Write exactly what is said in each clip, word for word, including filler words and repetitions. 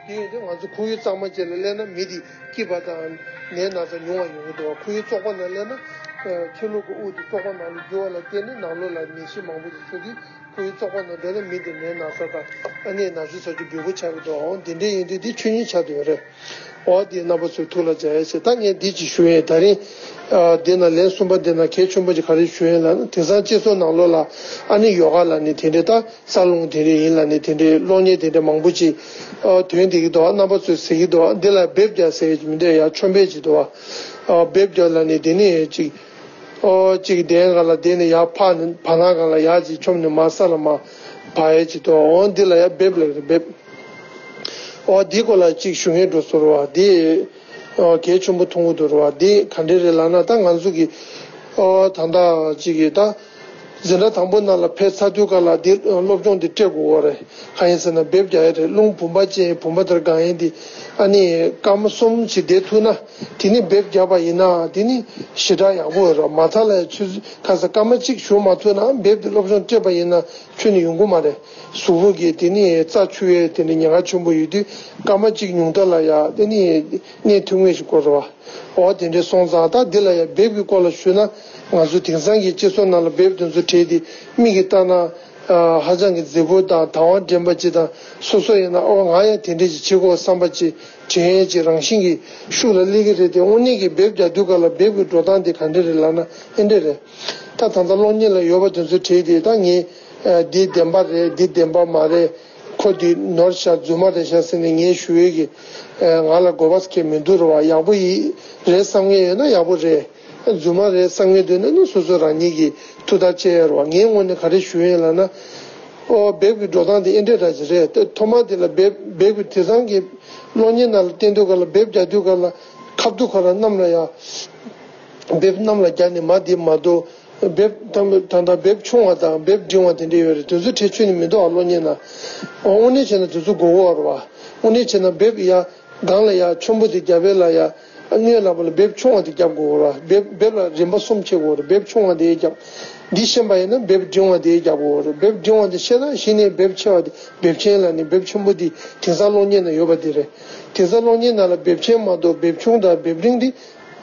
དེ་ཡིན་དུས་ང་ཚོ་ཁོར་ཡུག་གཙང་མ་ཅན་ལ་སླེབས་ན་མི་དེ་སྐྱིད་པ་དང་ནད་ན་ཚ་ཉུང་བ་ཡོང་གི་འདུག་ཁོར་ཡུག་བཙོག་པ་ནང་སླེབས་ན་ཆུ་ལོག་གི་དབུགས་དེ་བཙོག་པ་ནང་ལ་རྒྱུ་བ་ལ་བརྟེན་ནས་ནང་ལོགས་ལ་ནད་གཞི་མང་པོ་ཞིག་འཚོགས་དུས། ཁོར་ཡུག་བཙོག་པ་ནང་འགྲོ་ན་མི་དེ་ནད་ན་ཚ་དང་ཨ་ནད་ན་ཚ་སོགས་ཀྱི་འབོད་པོ་ཆགས་ཀྱི་འདུག་འོ་དེ་འདྲ་ཡིན་དུས་དེ་ཆོས་ཉིད་ཆགས་བསྡད་ཡོད་རེད། འོ་དེ་རྣམ་པ་ཚོས་ཐུགས་ལ་འཇགས་ཡ་བྱེད། ད་ངས་འདི་ཅིག་ཞུ་ཡས། ད་རིང་འདི་ན་ལན་གསུམ་པ་འདི་ན་གལ་ཆེན་པོ་ཅིག་ག་རེ་ཞུ་ཡས་ལབ་ན། དེང་སང་སྤྱི་ཚོགས་ནང་ལོགས་ལ་ཨ་ནི་ཡོ་ག་ལབ་ནས་དེ་འདྲའི་ད་ས་རླུང་དེ་འདྲ་ཡིན་ལབ་ནས་དེ་འདྲའི་གློག་བརྙན་དེ་འདྲ་མང་པོ་ཅིག་ཐོན་བསྡད་ཀྱི་འདུག་རྣམ་པ་ཚོས་ཟེར་གྱི་འདུག་འདི་ལ་འབེབས་རྒྱག་ཟེར་གྱི་མི་འདུག་ཡ་ཆོམ་པས་ཅིག་འདུག་འབེབས་རྒྱག་ལབ་ནས་དེ་ནས་ཅིག་ཨོ་གཅིག་གདན་སྒང་ལ་བསྡད་ནས་ཡར་ཕར་ནས་བར་སྣང་སྒང་ལ་ཡར་གཅིག་མཆོངས་ནས་མར་ས་ལ་མར་བབས་ཡས་ཅིག་འདུག་འོ་འདི་ལ་ཡ་འབེབས་ལབ་རེད། འབེབས། ཨོ་འདི་སྐོར་ལ་གཅིག་ཞུ་མཁན་འགྲོ་སོང་རེད་བ། འདི་ཨོ་གལ་ཆེན་པོ་མཐོང་གི་འདུག་རེད་བ། འདི་ག་འདྲས་རེད་ལབ་ན། ད་ང་ཚོ་གི་ཨོ་ད་ལྟ་གཅིག་གི་ད་འཛིན་གྲྭ་དང་པོ་ནང་ལ་ཕེབས་ཚར་དུས་སྐབས་ལ་འདི་སློབ་སྦྱོང་འདི་སྤྲད་དགོས་པ་རེད། གང་ཡིན་ཟེར་ན་འབེབས་རྒྱག་ཡས་རེད། རླུང་བུམ་པ་ཅན་བུམ་པ་ལྟར་གང་ཡིན་འདི་ཨ་ནི་སྐར་མ་གསུམ་ཞིག་བསྡད་ཐུབ་ན། དེ་ནི་འབེབས་བརྒྱབ་པ་ཡིན་ན་དེ་ནི་ཞེ་དྲག་ཡག་པོ་ཡོད་རེད། མ་མཐའ་ལ་ཆུ་ཚོད་ཁ་སང་སྐར་མ་གཅིག་བཞུགས་མ་ཐུབ་ན་འབེབས་དེ་སློབ་སྦྱོང་སྤྲད་པ་ཡིན་ན་ཁྱོན་ནས་ཡོང་གི་མ་རེད། གཟུགས་པོ་གི་དེ་ནི་རྩ་ཆུ་བའི་དེ་ནི་ཉེན་ཁ་ཆེན་པོ་ཡོད་དུས་སྐར་མ་གཅིག་ཉུང་མཐའ་ལ་ཡ་དེ་ནི་གནས་ཐུབ་ངེས་ཤིག་དགོས་རེད་བ། འོ་དེ་འདྲའི་སོང་ཙང་ད་འདི་ལ་ཡ་འབེབས་ཀྱི་སྐོར་ལ་ཞུས་ན། ང་ཚོ་དེང་སང་གི་སྤྱི་ཚོགས་ནང་ལ་འབེབས་དེ་ཚོ་བྲིས་ཏེ་མིག་གིས་ལྟ་ན་ཧ་ཅང་གི་མཛེས་པོ་དང་དང་བ་འདྲེན་པ་ཅིག་དང་། སོ་སོ་ཡིན་ན་ཨོ་ང་ཡང་དེ་འདྲས་ཅིག་བྱེད་དགོས་བསམ་པ་ཅིག་དྲན་ཡས་ཀྱི་རང་བཞིན་གྱི་ཤུགས་ལ་སླེབས་ཀྱི་རེད་དེ། དངོས་གནས་ཀྱི་འབེབས་རྒྱག་དུས་སྐབས་ལ་འབེབས་ཀྱི་འགྲོ་སྟངས་དེ་ག་འདྲ་རེད་ལབ་ན་ཨེ་འདྲ་རེད། ད་ད་ལྟ་གློག་བརྙན་ལ་ཡོད་པ་དེ་ཚོ་བྲིས་ཏེ། ད་ངས་འདི་བདེན་པ་རེད། འདི་བདེན་པ་མ་རེད། ཁོ་འདི་ནོར་ཤག་རྫུན་མ་རེད་ཤག་ཟེར་ནས་ངས་ཞུ་ཡས་ཀྱི་ང་ལ་དགོས་པ་ཁྱད་མི་འདུག་རེད་བ། ཡག་པོ་ཡིན་རེད་བསམ་མཁན་ཡོད་ན་ཡག་པོ་རེད། རྫུན་མ་རེད་བསམ་མཁན་འདུག་ན་ནི་སོ་སོ་རང་ཉིད་ཀྱིས་ཐུགས་ཐག་བཅད་ཡས་རེད་བ། ངའི་ངོས་ནས་ག་རེ་ཞུ་ཡས་ལབ་ན། ཨོ་འབེབས་ཀྱི་འགྲོ་སྟངས་དེ་ཨེ་འདྲས་འདྲ་ཅིག་རེད་དེ། ཐོག་མ་དེ་ལ་འབེབས་འབེབས་ཀྱི་དེང་སང་གི་གློག་བརྙན་ནང་ལ་བསྟན་དུས་སྐབས་ལ་འབེབས་རྒྱག་དུས་སྐབས་ལ་ཁ་ཐུག་ཁོ་རང་གནམ་ལ་ཡ། འབེབས་གནམ་ལ་རྒྱག་ནས་མར་འདི་མ་གཏོགས། འབེབས་ད་ད་ལྟ་འབེབས་ཆུང་བ་དང་འབེབས་འབྲིང་བ་དེ་འདྲས་ཡོད་རེད། དེ་ཚོ་གྲས་ཁྱོན་ནས་མི་འདུག་ཨ། གློག་བརྙན་ནང་། དངོས་གནས་བྱས་ན་དེ་ཚོ་དགོས་ཀྱི་ཡོད་རེད་བ། དངོས་གནས་བྱས་ན་འབེབས་ཡ་སྒང་ལ་ཡ་ཆེན་པོ་དེ་རྒྱབ་པའི་ལ་ཡ། སྔོན་ལ་བ་ལ་འབེབས་ཆུང་བ་དེ་རྒྱབ་དགོས་རེད་བ། འབེབས་འབེབས་ལ་རིམ་པ་གསུམ་ཕྱེ་དགོས་རེད། འབེབས་ཆུང་བ་དེ་རྒྱབ། འདི་ཤེས་པ་ཡིན་ན་འབེབས་འབྲིང་བ་དེ་རྒྱབ་དགོས་རེད། འབེབས་འབྲིང་བ་དེ་ཤེས་ན་གཞི་ནས་འབེབས་ཆེ་བ་དེ། འབེབས་ཆེན་ལབ་ནས་འབེབས་ཆེན་པོ་དེ་དེང་སང་གློག་བརྙན་ནང་ཡོད་པ་དེ་རེད། དེང་སང་གློག་བརྙན་ནང་ལ་འབེབས་ཆེན་མ་གཏོགས་འབེབས་ཆུང་དང་འབེབས་རིང་དེ།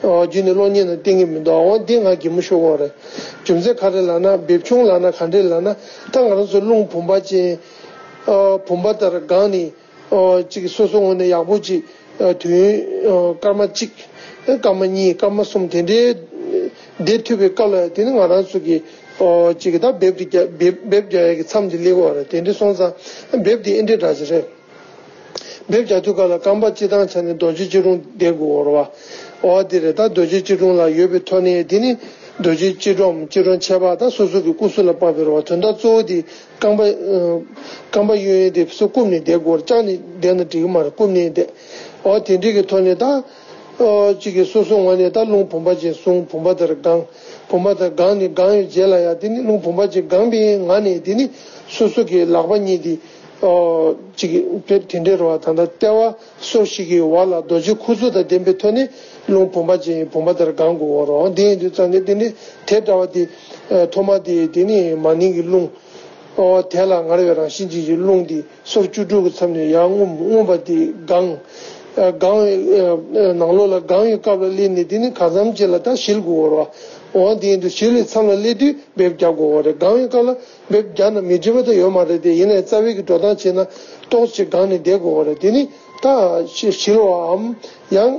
ཨོ་རྒྱུན་ནས་གློག་བརྙན་ནང་བསྟན་གྱི་མི་འདུག་ཨོ་འདི་ང་གད་མོ་ཤོར་གྱི་ཡོད་རེད། རྒྱུ་མཚན་ག་རེ་ལབ་ན། འབེབས་ཆུང་ལབ་ན་ག་འདྲས་ལབ་ན། ད་ང་རང་ཚོ་རླུང་བུམ་པ་ཅན། ཨོ་བུམ་པ་ལྟར་གང་ནི། ཨོ་གཅིག་སོ་སོ་ངོས་ནས་ཡག་པོ་གཅིག་ཨོ་དུས་ཡུན་ཨོ་སྐར་མ་གཅིག་ཨོ་སྐར་མ་གཉིས། སྐར་མ་གསུམ་དེ་འདྲའི་བསྡད་ཐུབ་པའི་སྐབས་ལ་དེ་ནི་ང་རང་ཚོ་གི་ཨོ་གཅིག་གི་ད་འབེབས་དེ་རྒྱ་འབེབས་འབེབས་རྒྱག་ཡག་གི་མཚམས་དེ་སླེབས་ཀྱི་ཡོད་རེད། དེ་འདྲ་སོང་ཙང་འབེབས་དེ་ཨེ་འདྲས་འདྲ་ཅིག་རེད། འབེབས་རྒྱག་དུས་སྐབས་ལ་རྐང་པ་སྤྱི་བཏང་ཆ་ནས་རྡོ་རྗེ་སྐྱིལ་ཀྲུང་བསྡད་དགོས་རེད་བ། འོ་དེ་རེད། ད་རྡོ་རྗེ་སྐྱིལ་ཀྲུང་ལ་ཡོད་པའི་ཐོག་ནས་དེ་ནི་རྡོ་རྗེ་སྐྱིལ་ཀྲུང་སྐྱིལ་ཀྲུང་ཁྱད་པར་ད་སོ་སོ་གི་སྐུ་གཟུགས་ལ་དཔག་པའི་རེད་བ། དོན་དག་གཙོ་བོ་དེ་རྐང་པ་ཨ་རྐང་པ་གཡོན་དེ་སོ་བསྐུམ་ནས་བསྡད་དགོས་རེད། བརྐྱངས་ནས་བསྡད་ན་འགྲིག་གི་མ་རེད། བསྐུམ་ནས་བསྡད། འོ་དེ་འདྲའི་གི་ཐོག་ནས་ད་ཨ་གཅིག་གི་སོ་སོ་ངོས་ནས་ད་རླུང་བུམ་པ་ཅན་བཟུང་། བུམ་པ་ལྟར་སྒང་། བུམ་པ་ལྟར་སྒང་ནས་སྒང་ཡོད་རྗེས་ལ་ཡ་དེ་ནི་རླུང་བུམ་པ་ཅན་སྒང་པའི་ངང་ནས་དེ་ནི་སོ་སོ་གི་ལག་པ་གཉིས་དེ། ཨོ་གཅིག་གི་དེ་འདྲའི་རེད་བ། ད་ལྟ་ལྟེ་བ་སོར་བཞི་གི་བར་ལ་རྡོ་རྗེ་ཁུ་ཚུར་དང་ལྡན་པའི་ཐོག་ནས་རླུང་བུམ་པ་ཅན་བུམ་པ་ལྟར་སྒང་དགོས་པ་རེད། འདི་ཡིན་དུས་ཙང་ནས་དེ་ནི་དེ་འདྲ་བ་དེ་ཐོག་མ་དེ་དེ་ནི་མ་ནིང་གི་རླུང་། ཨོ་དེ་ལ་ངར་བའི་རང་བཞིན་ཅན་གྱི་རླུང་དེ་སོར་བཅུ་དྲུག་གི་མཚམས་ནས་ཡར་མངོན་མངོན་པ་དེ་སྒང་། སྒང་ནང་ལོགས་ལ་སྒང་ཡོད་སྐབས་ལ་སླེབས་ནས་དེ་ནི་གང་འཚམ་ཅིག་ལ་ད་ཞི་ལྷོད་དགོས་པ་རེད་བ། འོ་དེ་ཡིན་དུས་ཞི་ལྷོད་མཚམས་ལ་སླེབས་དུས་འབེབས་རྒྱག་དགོས་པ་རེད། སྒང་ཡོད་སྐབས་ལ། འབེབས་རྒྱག་ན་མི་འགྲིག་པ་དེ་ཡོད་མ་རེད་དེ། ཡིན་ནའི་རྩ་བའི་གི་འགྲོ་སྟངས་བྱས་ན་ཏོག་ཙམ་སྒང་ནས་བསྡད་དགོས་པ་རེད། དེ་ནི་ད་ཞི་ཞི་ལྷོད་བའམ་ཡང་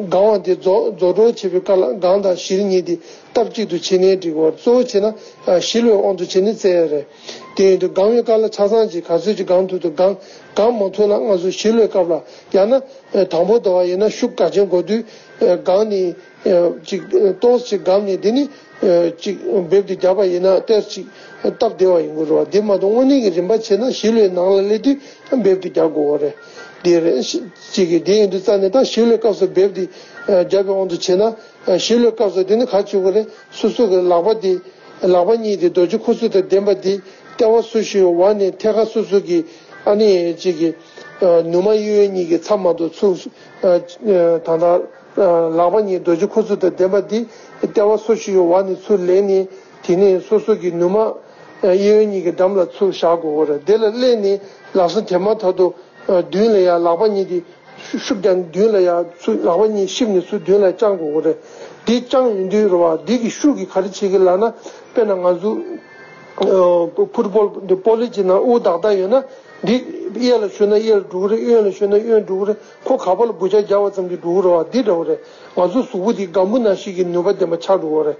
སྒང་བ་དེ་རྫོགས་རྫོགས་འགྲོ་བྱེད་པའི་སྐབས་ལ་སྒང་དང་ཞི་གཉིས་དེ་སྟབས་གཅིག་ཏུ་བྱས་ནའི་འགྲིག་གི་རེད། གཙོ་བོ་བྱས་ན་ཞི་ལྷོད་དབང་དུ་བྱས་ནས་བཙལ་ཡ་རེད། དེ་ཡིན་དུས་སྒང་བའི་སྐབས་ལ་ཆ་ཚང་ཅིག་ག་ཚོད་ཅིག་སྒང་ཐུབ་ཐུབ་སྒང་། སྒང་མ་ཐུབ་ན་ང་ཚོ་ཞི་ལྷོད་སྐབས་ལ་ཡང་ན་དང་པོ་དེ་བ་ཡིན་ན་ཤུགས་ག་ཅན་དགོས་དུས་སྒང་ནས། ཅིག་ཏོག་ཙམ་སྒམ་ནས་དེ་ནི་ཅིག་འབེབས་དེ་རྒྱག་པ་ཡིན་ན་ཏོག་ཙམ་སྟབས་བདེ་བ་ཡིན་དགོས་རེད་བ། དེ་མ་གཏོགས་དངོས་གནས་ཀྱི་རིམ་པ་བྱས་ན་ཞི་ལྷོད་ནང་ལ་སླེབས་དུས་འབེབས་དེ་རྒྱག་དགོས་པ་རེད། དེ་རེད། ཅིག་གིས་དེ་ཡིན་དུས་རྩ་ནས་ད་ཞི་ལྷོད་སྐབས་སུ་འབེབས་དེ་རྒྱག་པའི་དབང་དུ་བྱས་ན། ཞི་ལྷོད་སྐབས་སུ་དེ་ནི་ག་བྱེད་དགོས་རེད། སོ་སོ་གི་ལག་པ་དེ་ལག་པ་གཉིས་དེ་རྡོ་རྗེ་ཁུ་ཚུར་དང་ལྡན་པ་དེ་ལྟེ་བ་སོར་བཞི་བར་ནས་ཐད་ཀར་སོ་སོ་གི་ཨ་ནི་ཅིག་གི་ནུ་མ་གཡས་གཡོན་གཉིས་ཀྱི་མཚམས་མ་གཏོགས་ཚུར་ད་ལྟ། ལག་པ་གཉིས་རྡོ་རྗེ་ཁུ་ཚུར་དང་ལྡན་པ་འདི་ལྟེ་བ་སོར་བཞི་ཡི་འོག་ནས་ཚུར་ལེན་ནས། དེ་ནས་སོ་སོ་གི་ནུ་མ་གཡས་གཡོན་གཉིས་ཀྱི་འགྲམ་ལ་ཚུར་བཞག་དགོས་པ་རེད། དེ་ལ་སླེབས་ནས་ལམ་སང་དེ་མ་ཐག་ཏུ་ མདུན་ལ་ཡ་ལག་པ་གཉིས་དེ་ཤུགས་རྒྱག་མདུན་ལ་ཡ་ཚུར་ལག་པ་གཉིས་གཤིབ་ནས་ཚུར་མདུན་ལ་བརྐྱང་དགོས་ཀྱི་རེད། འདི་བརྐྱང་ཡོང་དུས་རེད་བ། འདི་གི་ཤུགས་ཀྱིས་ག་རེ་བྱེད་ཀྱི་ལབ་ན། དཔེར་ན་ང་ཚོ་ཕུཊ་བོལ་འདི་པོ་ལི་གྱི་ནང་དབུགས་དག་དག་ཡོད་ན། འདི་གཡས་ལ་གཞུས་ན་གཡས་ལ་འགྲོ་གི་རེད། གཡོན་ལ་གཞུས་ན་གཡོན་འགྲོ་གི་རེད། ཁོ་ག་པ་ལ་སྦུ་ལྕག་རྒྱག་པ་ཙམ་གྱིས་འགྲོ་གི་རེད་བ། འདི་འདྲ་བོ་རེད། ང་ཚོ་གཟུགས་པོ་འདི་སྒམ་པོ་ནང་བཞིན་གྱི་ནུས་པ་ལྡན་པ་ཆགས་འགྲོ་གི་རེད།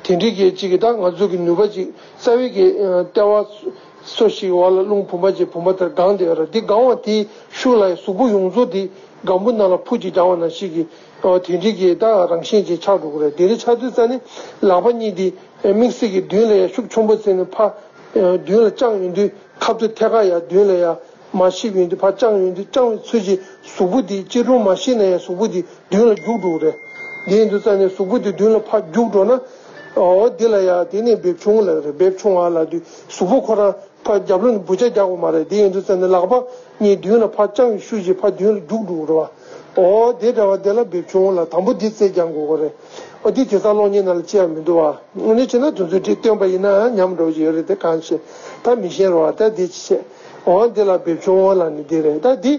དེ་འདྲའི་གི་གཅིག་གི་ད་ང་ཚོ་གི་ནུས་པ་ཅིག་རྩ་བའི་གི་ལྟེ་བ་སོ་ཞིག་འོག་ལ་རླུང་བུམ་པ་ཅིག་བུམ་པ་ལྟར་གང་བསྡད་ཡོད་རེད། འདི་གང་བ་དེའི་ཤུགས་ལ་གཟུགས་པོ་ཡོངས་རྫོགས་འདི་སྒམ་པོ་ནང་ལ་ཕུ་ཅིག་རྒྱག་པ་ནང་བཞིན་གྱི་དེ་འདྲའི་གི་ད་རང་བཞིན་ཅིག་ཆགས་འགྲོ་གི་རེད། དེ་འདྲ་ཆགས་དུས་ཙ་ནི་ལག་པ་གཉིས་འདི་དམིགས་བསལ་གྱི་མདུན་ལ་ཡ་ཤུགས་ཆེན་པོ་བཙན་ནས་ཕར་མདུན་ལ་བརྐྱངས་ཡོང་དུས་ཁ་ཐུག་ཐད་ཀར་ཡ་མདུན་ལ་ཡ་མར་གཤིབ་ཡོང་དུས་ཕར་བརྐྱངས་ཡོང་དུས་བརྐྱངས་པའི་ཚུལ་གྱིས་གཟུགས་པོ་འདི་སྐྱིལ་ཀྲུང་མ་བཤིག་ན་ཡང་གཟུགས་པོ་འདི་མདུན་ལ་རྒྱུག་འགྲོ་གི་རེད། དེ་ཡིན་དུས་ཙ་ནས་གཟུགས་པོ་འདི་མདུན་ལ་ཕར་རྒྱུག་འགྲོ་ན། འོ་འདི་ལ་ཡ་དེ་ནས་འབེབས་ཆུང་ལབ་རེད། འབེབས་ཆུང་བ་ལབ་དུས་གཟུགས་པོ་ཁོ་རང་ཕར་རྒྱབ་ལོགས་ནས་སྦུ་ལྕག་རྒྱག་དགོས་མ་རེད། དེ་ཡིན་དུས་ཙ་ནས་ལག་པ་གཉིས་མདུན་ལ་ཕར་བརྐྱངས་པའི་ཤུགས་ཀྱིས་ཕར་མདུན་ལ་རྒྱུག་འགྲོ་གི་རེད་བ། འོ་དེ་འདྲ་བ་དེ་ལ་འབེབས་ཆུང་ལབ། དང་པོ་འདི་རྩལ་སྦྱང་དགོས་ཀྱི་རེད། འོ་འདི་དེང་སང་གློག་བརྙན་ནང་ལ་བཅར་ཡ་མི་འདུག་བ། དངོས་གནས་བྱས་ན་དེ་ཚོ་འདི་སྟོན་པ་ཡིན་ན་ཉམས་འགྲོ་གི་ཡོད་རེད། དེ་གང་ཤེས། ད་མི་ཤེས་རེད་བ། ད་འདི་ཅི་བྱེད། འོ་འདི་ལ་འབེབས་ཆུང་ལབ་ནི་འདི་རེད། ད་འདི་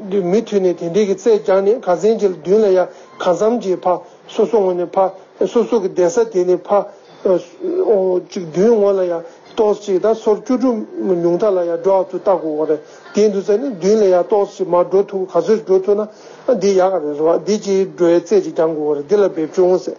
འདི་མུ་མཐུད་ནས་དེ་འདྲའི་གི་རྩལ་སྦྱངས་ནས་ག་ཚོད་ཅིག་ལ་མདུན་ལ་ཡ་གང་འཚམ་ཅིག་ཕར་སོ་སོ་ངོས་ནས་ཕར་སོ་སོ་གི་བསྡད་ས་དེ་ནས་ཕར་ཨོ་ཅིག་མདུན་ངོས་ལ་ཡ་ཏོག་ཙམ་ཅིག་ད་སོར་བཅུ་དྲུག་ཉུང་མཐའ་ལ་ཡ་འགྲོ་ཨ་ཚུར་ལྟ་དགོས་པ་རེད། དེ་འདུག་ས་ནི་མདུན་ལ་ཡ་ཏོག་ཙམ་ཅིག་མར་འགྲོ་ཐུབ། ག་ཚོད་འགྲོ་ཐུབ་ན་འདི་ཡག་ག་རེད་རེད་བ། འདི་ཅིག་འགྲོ་ཡའི་རྩལ་ཅིག་སྦྱང་དགོས་པ་རེད། འདི་ལ་འབེབས་ཆུང་ཟེར།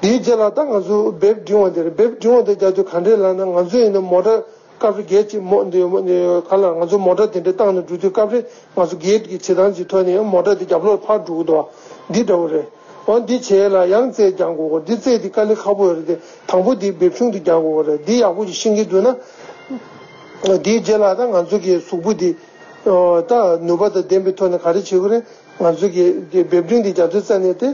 དེའི་རྗེས་ལ་ད་ང་ཚོ་འབེབས་འབྲིང་བ་དེ་རེད། འབེབས་འབྲིང་བ་དེ་རྒྱག་དུས་ག་འདྲས་ལབ་ན། ང་ཚོ་ཡིན་ན་མོ་ཊ་སྐབས་རེ་སྒེར་གྱི་མོ་འདི་ག་ལ་ང་ཚོ་མོ་ཊ་དེ་འདྲས་བཏང་ནས་འགྲོ་དུས་སྐབས་རེ་ང་ཚོ་སྒེར་གྱི་བྱེད་སྟངས་ཀྱི་ཐོག་ནས་ཡང་མོ་ཊ་དེ་རྒྱབ་ལོགས་ཕར་འགྲོ་གི་འདུག་བ། འདི་འདྲ་བོ་རེད། འོ་འདི་བྱས་ལ་ཡང་རྩལ་སྦྱང་དགོས་གོ། འདི་རྩལ་འདི་དཀའ་ལས་ཁག་པོ་ཡོད་རེད་དེ། དང་པོ་འདི་འབེབས་ཆུང་དུ་སྦྱང་དགོས་གོ་རེད། འདི་ཡག་པོ་ཞིག་ཤེས་ཀྱི་འདུག་ན། འདིའི་རྗེས་ལ་ད་ང་ཚོ་གི་གཟུགས་པོ་འདི་ད་ནུས་པ་དང་ལྡན་པའི་ཐོག་ནས་ག་རེ་བྱེད་དགོས་རེད། ང་ཚོ་གི་འབེབས་འབྲིང་འདི་རྒྱག་དུས་ཙ་ནས་དེ།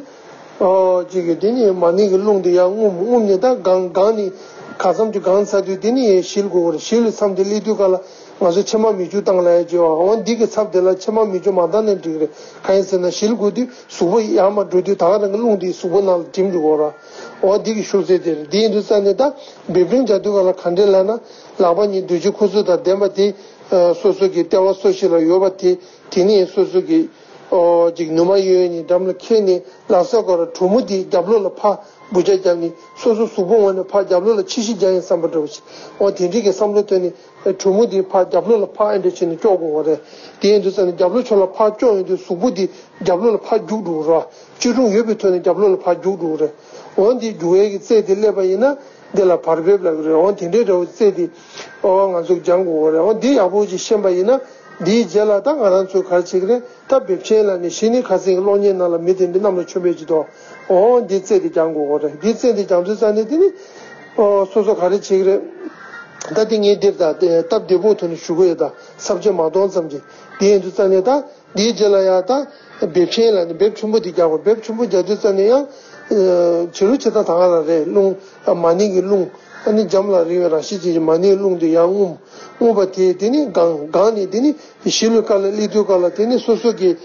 ཨོ་གཅིག་གི་དེ་ནི་མ་ཎི་གི་རླུང་དེ་ཡར་རྔུབ། རྔུབ་ནས་ད་སྒང་སྒང་ནས་ག་ཙམ་གྱི་སྒང་ཚར་དུས་དེ་ནི་ཡར་བཞིལ་དགོས་རེད། བཞིལ་བའི་མཚམས་དེ་སླེབས་དུས་ག་ལ་ང་ཚོ་ཕྱེ་མར་མིག་ཆུ་བཏང་ལབ་ཡ་བྱེད་པ། འོ་འདི་གི་ཚབ་དེ་ལ་ཕྱེ་མར་མིག་ཆུ་མ་བཏང་ན་འགྲིག་རེད། གང་ཡིན་ཟེར་ན་བཞིལ་དགོས་དུས་གཟུགས་པོ་ཡར་མར་འགྲོ་དུས་ད་ག་རང་གི་རླུང་དེ་གཟུགས་པོ་ནང་ལ་འགྲིམ་འགྲོ་གོ་ར། འོ་འདི་གི་ཤུགས་ཚད་དེ་རེད། དེ་ཡིན་དུས་ཙ་ནས་ད་འབེབས་འབྲིང་རྒྱག་དུས་ག་ལ་ག་འདྲས་ལབ་ན། ལག་པ་གཉིས་རྡོ་རྗེ་ཁུ་ཚུར་དང་ལྡན་པ་དེ། སོ་སོ་གི་ལྟེ་བ་སོ་ཞིག་ལ་ཡོད་པ་དེ། དེ་ནས་སོ་སོ་གི་ཨོ་ཅིག་ནུ་མ་གཡས་གཡོན་གཉིས་འགྲམ་ལ་འཁྱེར་ནས་ལག་ས་སྐོར་གྲུ་མོ་དེ་རྒྱབ་ལོགས་ལ་ཕར་སྦུ་ལྕག་བརྒྱབ་ནས་སོ་སོ་གཟུགས་པོ་ངོས་ནས་ཕར་རྒྱབ་ལོགས་ལ་ཆིབས་ཞིབ་རྒྱག་ཡིན་བསམ་པ་འདྲ་བོ་ཞིག་འོ་དེ་འདྲའི་གི་བསམ་བློ་བཏོན་ནས་གྲུ་མོ་དེ་ཕར་རྒྱབ་ལོགས་ལ་ཕར་ཨེ་འདྲ་བྱས་ནས་སྐྱོག་དགོས་པ་རེད། དེ་ཡིན་དུས་ཙ་ནས་རྒྱབ་ལོགས་ཕྱོགས་ལ་ཕར་སྐྱོག་ཡོང་དུས་གཟུགས་པོ་དེ་རྒྱབ་ལོགས་ལ་ཕར་རྒྱུག་འགྲོ་གི་རེད་བ། སྐྱིལ་ཀྲུང་ཡོད་པའི་ཐོག་ནས་རྒྱབ་ལོགས་ལ་ཕར་རྒྱུག་འགྲོ་གི་རེད། འོ་འདི་རྒྱུག་ཡས་ཀྱི་རྩལ་དེ་སླེབས་པ་ཡིན་ན། འདི་ལ་བར་འབེབས་ལབ་ཀྱི་རེད། འོ་དེ་འདྲའི་འདྲ་བོ་རྩལ་དེ་ཨོ་ང་ཚོ་སྦྱང་དགོས་རེད། འོ་འདི་ཡག་པོ་ཅིག་ཤེས་པ་ཡིན་ན། འདིའི་རྗེས་ལ་ད་ང་རང་ཚོས་ག་རེ་བྱེད་ཀྱི་རེད། ད་འབེབས་ཆེན་ལ་ནི་གཞི་ནས་ཁ་སང་གི་གློག་བརྙན་ནང་ལ་མི་དེ་འདྲ་གནམ་ལ་མཆོངས་པའི་ཅིག་འདུག་འོ་འདི་རྩལ་དེ་སྦྱང་དགོས་རེད། འདི་རྩལ་དེ་སྦྱང་དུས་ཙ་ནས་དེ་ནི་ཨོ་སོ་སོ་ག་རེ་བྱེད་ཀྱི་རེད། ད་དེ་ངས་འདིར་ད་སྟབས་བདེ་པོ་ཐོག་ནས་ཞུ་གི་ཡོད། ད་ས་བཅད་མ་གཏོང་ཙམ་གྱིས། དེ་ཡིན་དུས་ཙ་ནས་ད། འདིའི་རྗེས་ལ་ཡང་ད་འབེབས་ཆེན་ལ་ནི་འབེབས་ཆེན་པོ་འདི་རྒྱག་དགོས། འབེབས་ཆེན་པོ་རྒྱག་དུས་ཙ་ནས་ཡང་བྱེད་ལུགས་བྱེད་སྟངས་ད་ག་རང་རེད། རླུང་མ་ཎི་གི་རླུང་ཨ་ནི་འཇམ་ལ་རིང་བའི་རང་བཞིན་ཅན་གྱི་མ་ཎིའི་རླུང་འདི་ཡར་རྔུབ། རྔུབ་པ་དེ་དེ་ནི་སྒང་སྒང་ནས་དེ་ནི་ཞི་ལུས་ཀ་ལ་སླེབས་དུས་ཀ་ལ་དེ་ནི་སོ་སོ་གི་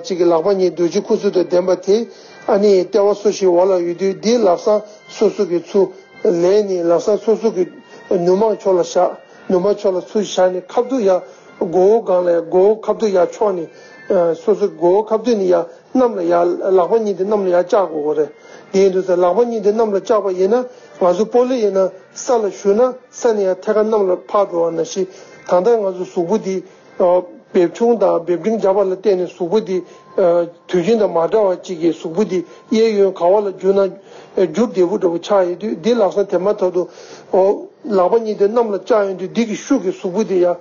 ཅིག་གི་ལག་པ་གཉིས་རྡོ་རྗེ་ཁུ་ཚུར་དང་ལྡན་པ་དེ་ཨ་ནི་ལྟེ་བ་སོ་ཞིག་འོག་ལ་ཡོད་དུས་འདིའི་ལམ་སང་སོ་སོ་གི་ཚུར་ལེན་ནས་ལམ་སང་སོ་སོ་གི་ནུ་མ་ཕྱོགས་ལ་བཞག་ནུ་མ་ཕྱོགས་ལ་ཚུར་བཞག་ནས་ཁ་ཐུག་ཡར་མགོ་བོ་སྒང་ལ་ཡ་མགོ་བོ་ཁ་ཐུག་ཡར་ཕྱོགས་ནས་སོ་སོ་མགོ་བོ་ཁ་ཐུག་ནས་ཡར་གནམ་ལ་ཡར་ལག་པ་གཉིས་དེ་གནམ་ལ་ཡར་བཀྱག་དགོས་ཀྱི་རེད། དེ་ཡིན་དུས་ཙང་ལག་པ་གཉིས་དེ་གནམ་ལ་བཀྱག་པ་ཡིན་ན་ང་ཚོ་སྤོ་ལོ་ཡིན་ན་ས་ལ་བཞུགས་ན་ས་ནས་ཡར་ཐད་ཀར་གནམ་ལ་འཕར་འགྲོ་བ་ནང་བཞིན་ད་ལྟ་ང་ཚོ་གཟུགས་པོ་འདི་འབེབས་ཆུང་དང་འབེབས་འབྲིང་བརྒྱབ་པ་ལ་བརྟེན་ནས་གཟུགས་པོ་འདི་དུས་རྒྱུན་དང་མ་འདྲ་བ་གཅིག་གིས་གཟུགས་པོ་འདི་གཡས་གཡོན་ག་བ་ལ་བསྒྱུར་ན་བསྒྱུར་བདེ་པོ་འདྲ་པོ་ཆགས་ཡོད་དུས་འདི་ལམ་སང་དེ་མ་ཐག་ཏུ་ཨོ། ལག་པ་གཉིས་དེ་གནམ་ལ་བཅག་ཡོང་དུས་འདི་གི་ཤུགས་ཀྱིས་གཟུགས་པོ་དེ་ཡར།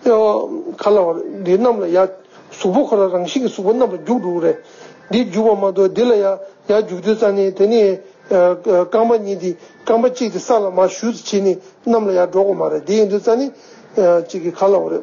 ཨོ། ག་ལ་བར་འདི་གནམ་ལ་ཡར། གཟུགས་པོ་ཁོ་རང་རང་བཞིན་གྱིས་གཟུགས་པོ་གནམ་ལ་རྒྱུག་འགྲོ་གི་རེད། འདི་རྒྱུག་པ་མ་གཏོགས་འདི་ལ་ཡར་ཡར་རྒྱུག་དུས་ཙ་ནས་དེ་ནས་ཨ་ཨ་རྐང་པ་གཉིས་དེ་རྐང་པ་གཅིག་དེ་ས་ལ་མར་གཞུ་ཙམ་བྱས་ནས་གནམ་ལ་ཡར་འགྲོ་དགོས་མ་རེད། འདི་ཡིན་དུས་ཙ་ནས་ཨ་གཅིག་གི་ག་ལ་བར་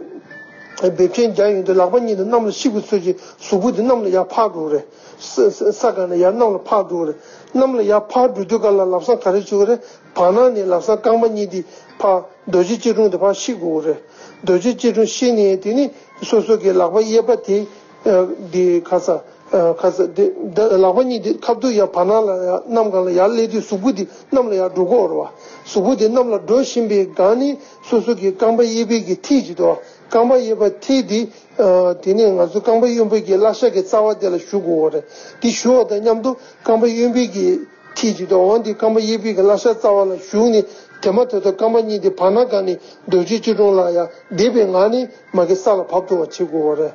འབེབས་ཆེན་རྒྱག་ཡོང་དུས་ལག་པ་གཉིས་དེ་གནམ་ལ་གཤིབ་པའི་ཚུལ་གྱིས་གཟུགས་པོ་དེ་གནམ་ལ་ཡར་འཕར་འགྲོ་གི་རེད། ས་ས་ས་སྒང་ནས་ཡར་གནམ་ལ་འཕར་འགྲོ་གི་རེད། གནམ་ལ་ཡར་འཕར་འགྲོ་དུས་ག་ལ་ལམ་སང་ག་རེ་བྱེད་ཀྱི་རེད། བར་སྣང་ནས་ལམ་སང་རྐང་པ་གཉིས་དེ་ཕར་རྡོ་རྗེ་སྐྱིལ་ཀྲུང་དེ་ཕར་བཤིག་དགོས་རེད། རྡོ་རྗེ་སྐྱིལ་ཀྲུང་བཤིག་ནས་དེ་ནི་སོ་སོ་གི་ལག་པ་གཡས་པ་དེ་ཨ་དེ་ཁ་ས་ཨ་ཁ་ས་དེ་ད་ལག་པ་གཉིས་དེ་ཁ་ཐུག་ཡར་བར་སྣང་ལ་ཡར་གནམ་སྒང་ལ་ཡར་སླེབས་དུས་གཟུགས་པོ་དེ་གནམ་ལ་ཡར་འགྲོ་གི་ཡོད་རེད་བ། གཟུགས་པོ་དེ་གནམ་ལ་འགྲོ་བཞིན་པའི་སྒང་ནས་སོ་སོ་གི་རྐང་པ་གཡས་པའི་གི་མཐིལ་གཅིག་དེ་ རྐང་པ་གཡས་པ་མཐིལ་དེ། ཨ། དེ་ནས་ང་ཚོ་རྐང་པ་གཡོན་པའི་གི་བརླ་ཤ་གི་རྩ་བ་དེ་ལ་གཞུ་དགོས་པ་རེད། དེ་གཞུ་བ་དང་མཉམ་དུ་རྐང་པ་གཡོན་པའི་གི་མཐིལ་གཅིག་ཏུ་འོང་དེ་རྐང་པ་གཡས་པའི་གི་བརླ་ཤ་རྩ་བ་ལ་གཞུས་ནས་དེ་མ་ཐག་ཏུ་རྐང་པ་གཉིས་དེ་བར་ན་བཀག་ནས་རྡོ་རྗེ་སྐྱིལ་ཀྲུང་ལ་ཡ་བསྡད་པའི་ངང་ནས་མ་གི་ས་ལ་བབས་ཐུབ་པ་བྱེད་དགོས་པ་རེད།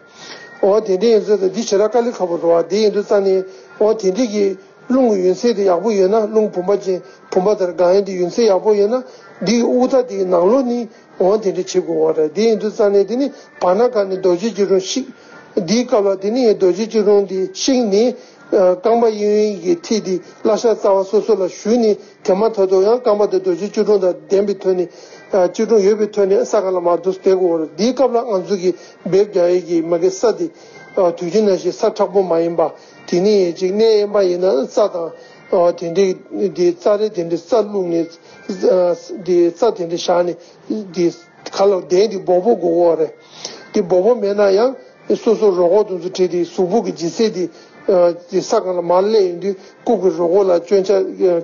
འོ་དེ་འདྲ་ཡིན་ཚོད་དུ་འདི་ཞེ་དྲག་དཀའ་ལས་ཁག་པོ་རེད་བ། དེ་ཡིན་དུས་ཙང་ནས་འོ་དེ་འདྲ་གི་རླུང་གི་ཡུན་ཚད་དེ་ཡག་པོ་ཡོད་ན། རླུང་བུམ་པ་ཅན་བུམ་པ་དང་སྒང་ཡིན་དེ་ཡུན་ཚད་ཡག་པོ་ཡོད་ན་འདི་གི་དབུགས་ཐག་དེའི་ནང་ལོགས་ནས་འོ་དེ་འདྲ་བྱེད་དགོས་པ་རེད། དེ་ཡིན་དུས་ཙང་ནས་དེ་ནི་བར་ན་བཀག་ནས་རྡོ་རྗེ་སྐྱིལ་ཀྲུང་བཤིག་འདིའི་སྐབས་ལ་དེ་ནི་རྡོ་རྗེ་སྐྱིལ་ཀྲུང་དེ་བཤིག་ནས། ཨ། རྐང་པ་གཡས་གཡོན་གྱི་མཐིལ་དེ་བརླ་ཤ་རྩ་བ་སོ་སོ་ལ་གཞུས་ནས་དེ་མ་ཐག་ཏུ་ཡང་རྐང་པ་དེ་རྡོ་རྗེ་སྐྱིལ་ཀྲུང་དང་ལྡན་པའི་ཐོག་ནས། ཨ། སྐྱིལ་ཀྲུང་ཡོད་པའི་ཐོག་ནས་ས་ག་ལ་མར་འདུག་བསྡད་དགོས་པ་རེད། འདིའི་སྐབས་ལ་ང་ཚོ་གི་འབེབས་རྒྱག་ཡས་ཀྱི་མ་གི་ས་དེ། ཨ། དུས་རྒྱུན་ནང་བཞིན་ས་མཁྲེགས་པོ་མ་ཡིན་པ། དེ་ནས་ཅིག་གནས་དབེན་པ་ཡིན་ན་རྩྭ་དང་། ཨ། དེ་འདྲའི་དེ་རྩྭ་རེ་དེ་འདྲའི་རྩྭ་བླུགས་ནས། ཨ། དེ་རྩྭ་དེ་འདྲ་བཞག་ནས་དེ་ག་ལ་གདན་དེ་སྦོག་པོ་དགོས་ཀྱི་ཡོད་རེད། དེ་སྦོག་པོ་མེད་ན་ཡང་སོ་སོ་རོ་ཁོག་དེ་ཚོ་བྲིས་ཏེ་གཟུགས་པོ་གི་ལྗིད་ཚད་དེ། ཨ། དེ་ས་གང་ལ་མར་སླེབས་ཡོང་དུས་རྐུབ་ཀྱི་རོ་ཁོག་ལ་སྐྱོན་ཆ་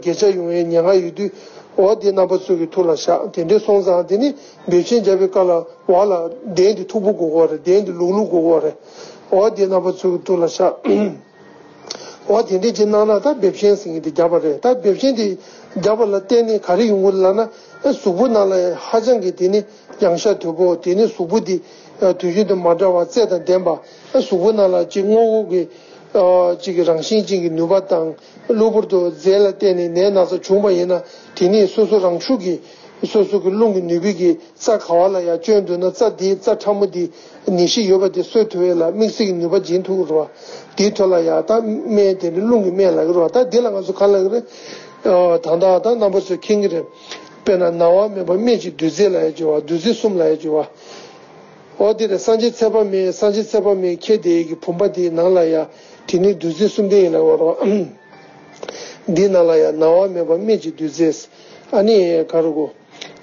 གས་ཆ་ཡོང་ཡའི་ཉེན་ཁ་ཡོད་དུས། འོ་དེ་རྣམ་པ་ཚོ་གི་ཐུགས་ལ་བཞག་དེ་འདྲའི་སོང་ཙང་དེ་ནི་འབེབས་ཆེན་བརྒྱབ་པའི་སྐབས་ལ་བ་ལ་གདན་དེ་མཐུག་པོ་དགོས་ཀྱི་ཡོད་རེད། གདན་དེ་ལུག་ལུག་དགོས་ཀྱི་ཡོད་རེད། འོ་དེ་རྣམ་པ་ཚོ་གི་ཐུགས་ལ་བཞག་འོ་དེ་འདྲས་ཅིག་གནང་ན་ད་འབེབས་ཆེན་ཟེར་མཁན་དེ་བརྒྱབ་པ་རེད། ད་འབེབས་ཆེན་དེ་བརྒྱབ་པ་ལ་བརྟེན་ནས་ག་རེ་ཡོང་གི་ལབ་ན། ཨ། གཟུགས་པོ་ནང་ལ་ཧ་ཅང་གི་དེ་ནི་ཡང་ཤ་དོད་པོ། དེ་ནི་གཟུགས་པོ་དེ། ཨ། དུས་རྒྱུན་དུ་མ་འདྲ་བ་རྩལ་དང་ལྡན་པ། ཨ། གཟུགས་པོ་ནང་ལ་ཅིག་དངོས་པོ་གི། ཨ། ཅིག་གི་རང་བཞིན་ཅན་གྱི་ནུས་པ་དང་གློ་བུར་དུ་རྫས་ལ་བརྟེན་ནས་ནད་ན་ཚ་བྱུང་བ་ཡིན་ན། དེ་ནི་སོ་སོ་རང་ཤུགས་ཀྱིས་སོ་སོ་གི་རླུང་གི་ནུས་པའི་གི་རྩ་ག་བ་ལ་ཡང་སྐྱོན་འདུག་ན་རྩ་དེའི་རྩ་ཕྲ་མོ་དེ་ནད་གཞི་ཡོད་པ་དེ་གསོ་ཐུབ་ཡས་ལ་དམིགས་བསལ་གྱི་ནུས་པ་སྦྱིན་ཐུབ་ཀྱི་རེད་བ། དེའི་ཐོག་ལ་ཡང་ད་སྨན་དེ་ནི་རླུང་གི་སྨན་ལབ་ཀྱི་རེད་བ། ད་འདི་ལ་ང་ཚོ་ག་ལབ་ཀྱི་རེད། ཨ། ད་ལྟ་ད་རྣམ་པ་ཚོས་མཁྱེན་གྱི་རེད། དཔེར་ན་ན་བ་མེད་པ་སྨན་གྱི་བདུད་རྩི་ལབ་ཡས་ཅིག་ཡོད་བ། བདུད་རྩི་གསུམ་ལབ་ཡས་ཅིག་ཡོད་བ། འོ་དེ་རེད། སངས་རྒྱས་ཚེ་དཔག་མེད། སངས་རྒྱས་ཚེ་དཔག་མེད་ཁྱེད་དེ་གི་བུམ་པ་དེའི་ནང་ལ་ཡང་དེ་ནི་བདུད་རྩི་གསུམ་ལྡན་ཡིན་ལབ་ཀྱི་ཡོད་རེད་བ། འདི་ནང་ལ་ཡང་ན་བ་མེད་པ་སྨན་གྱི་བདུད་རྩི། ཨ་ནི་ག་རེ་གོ།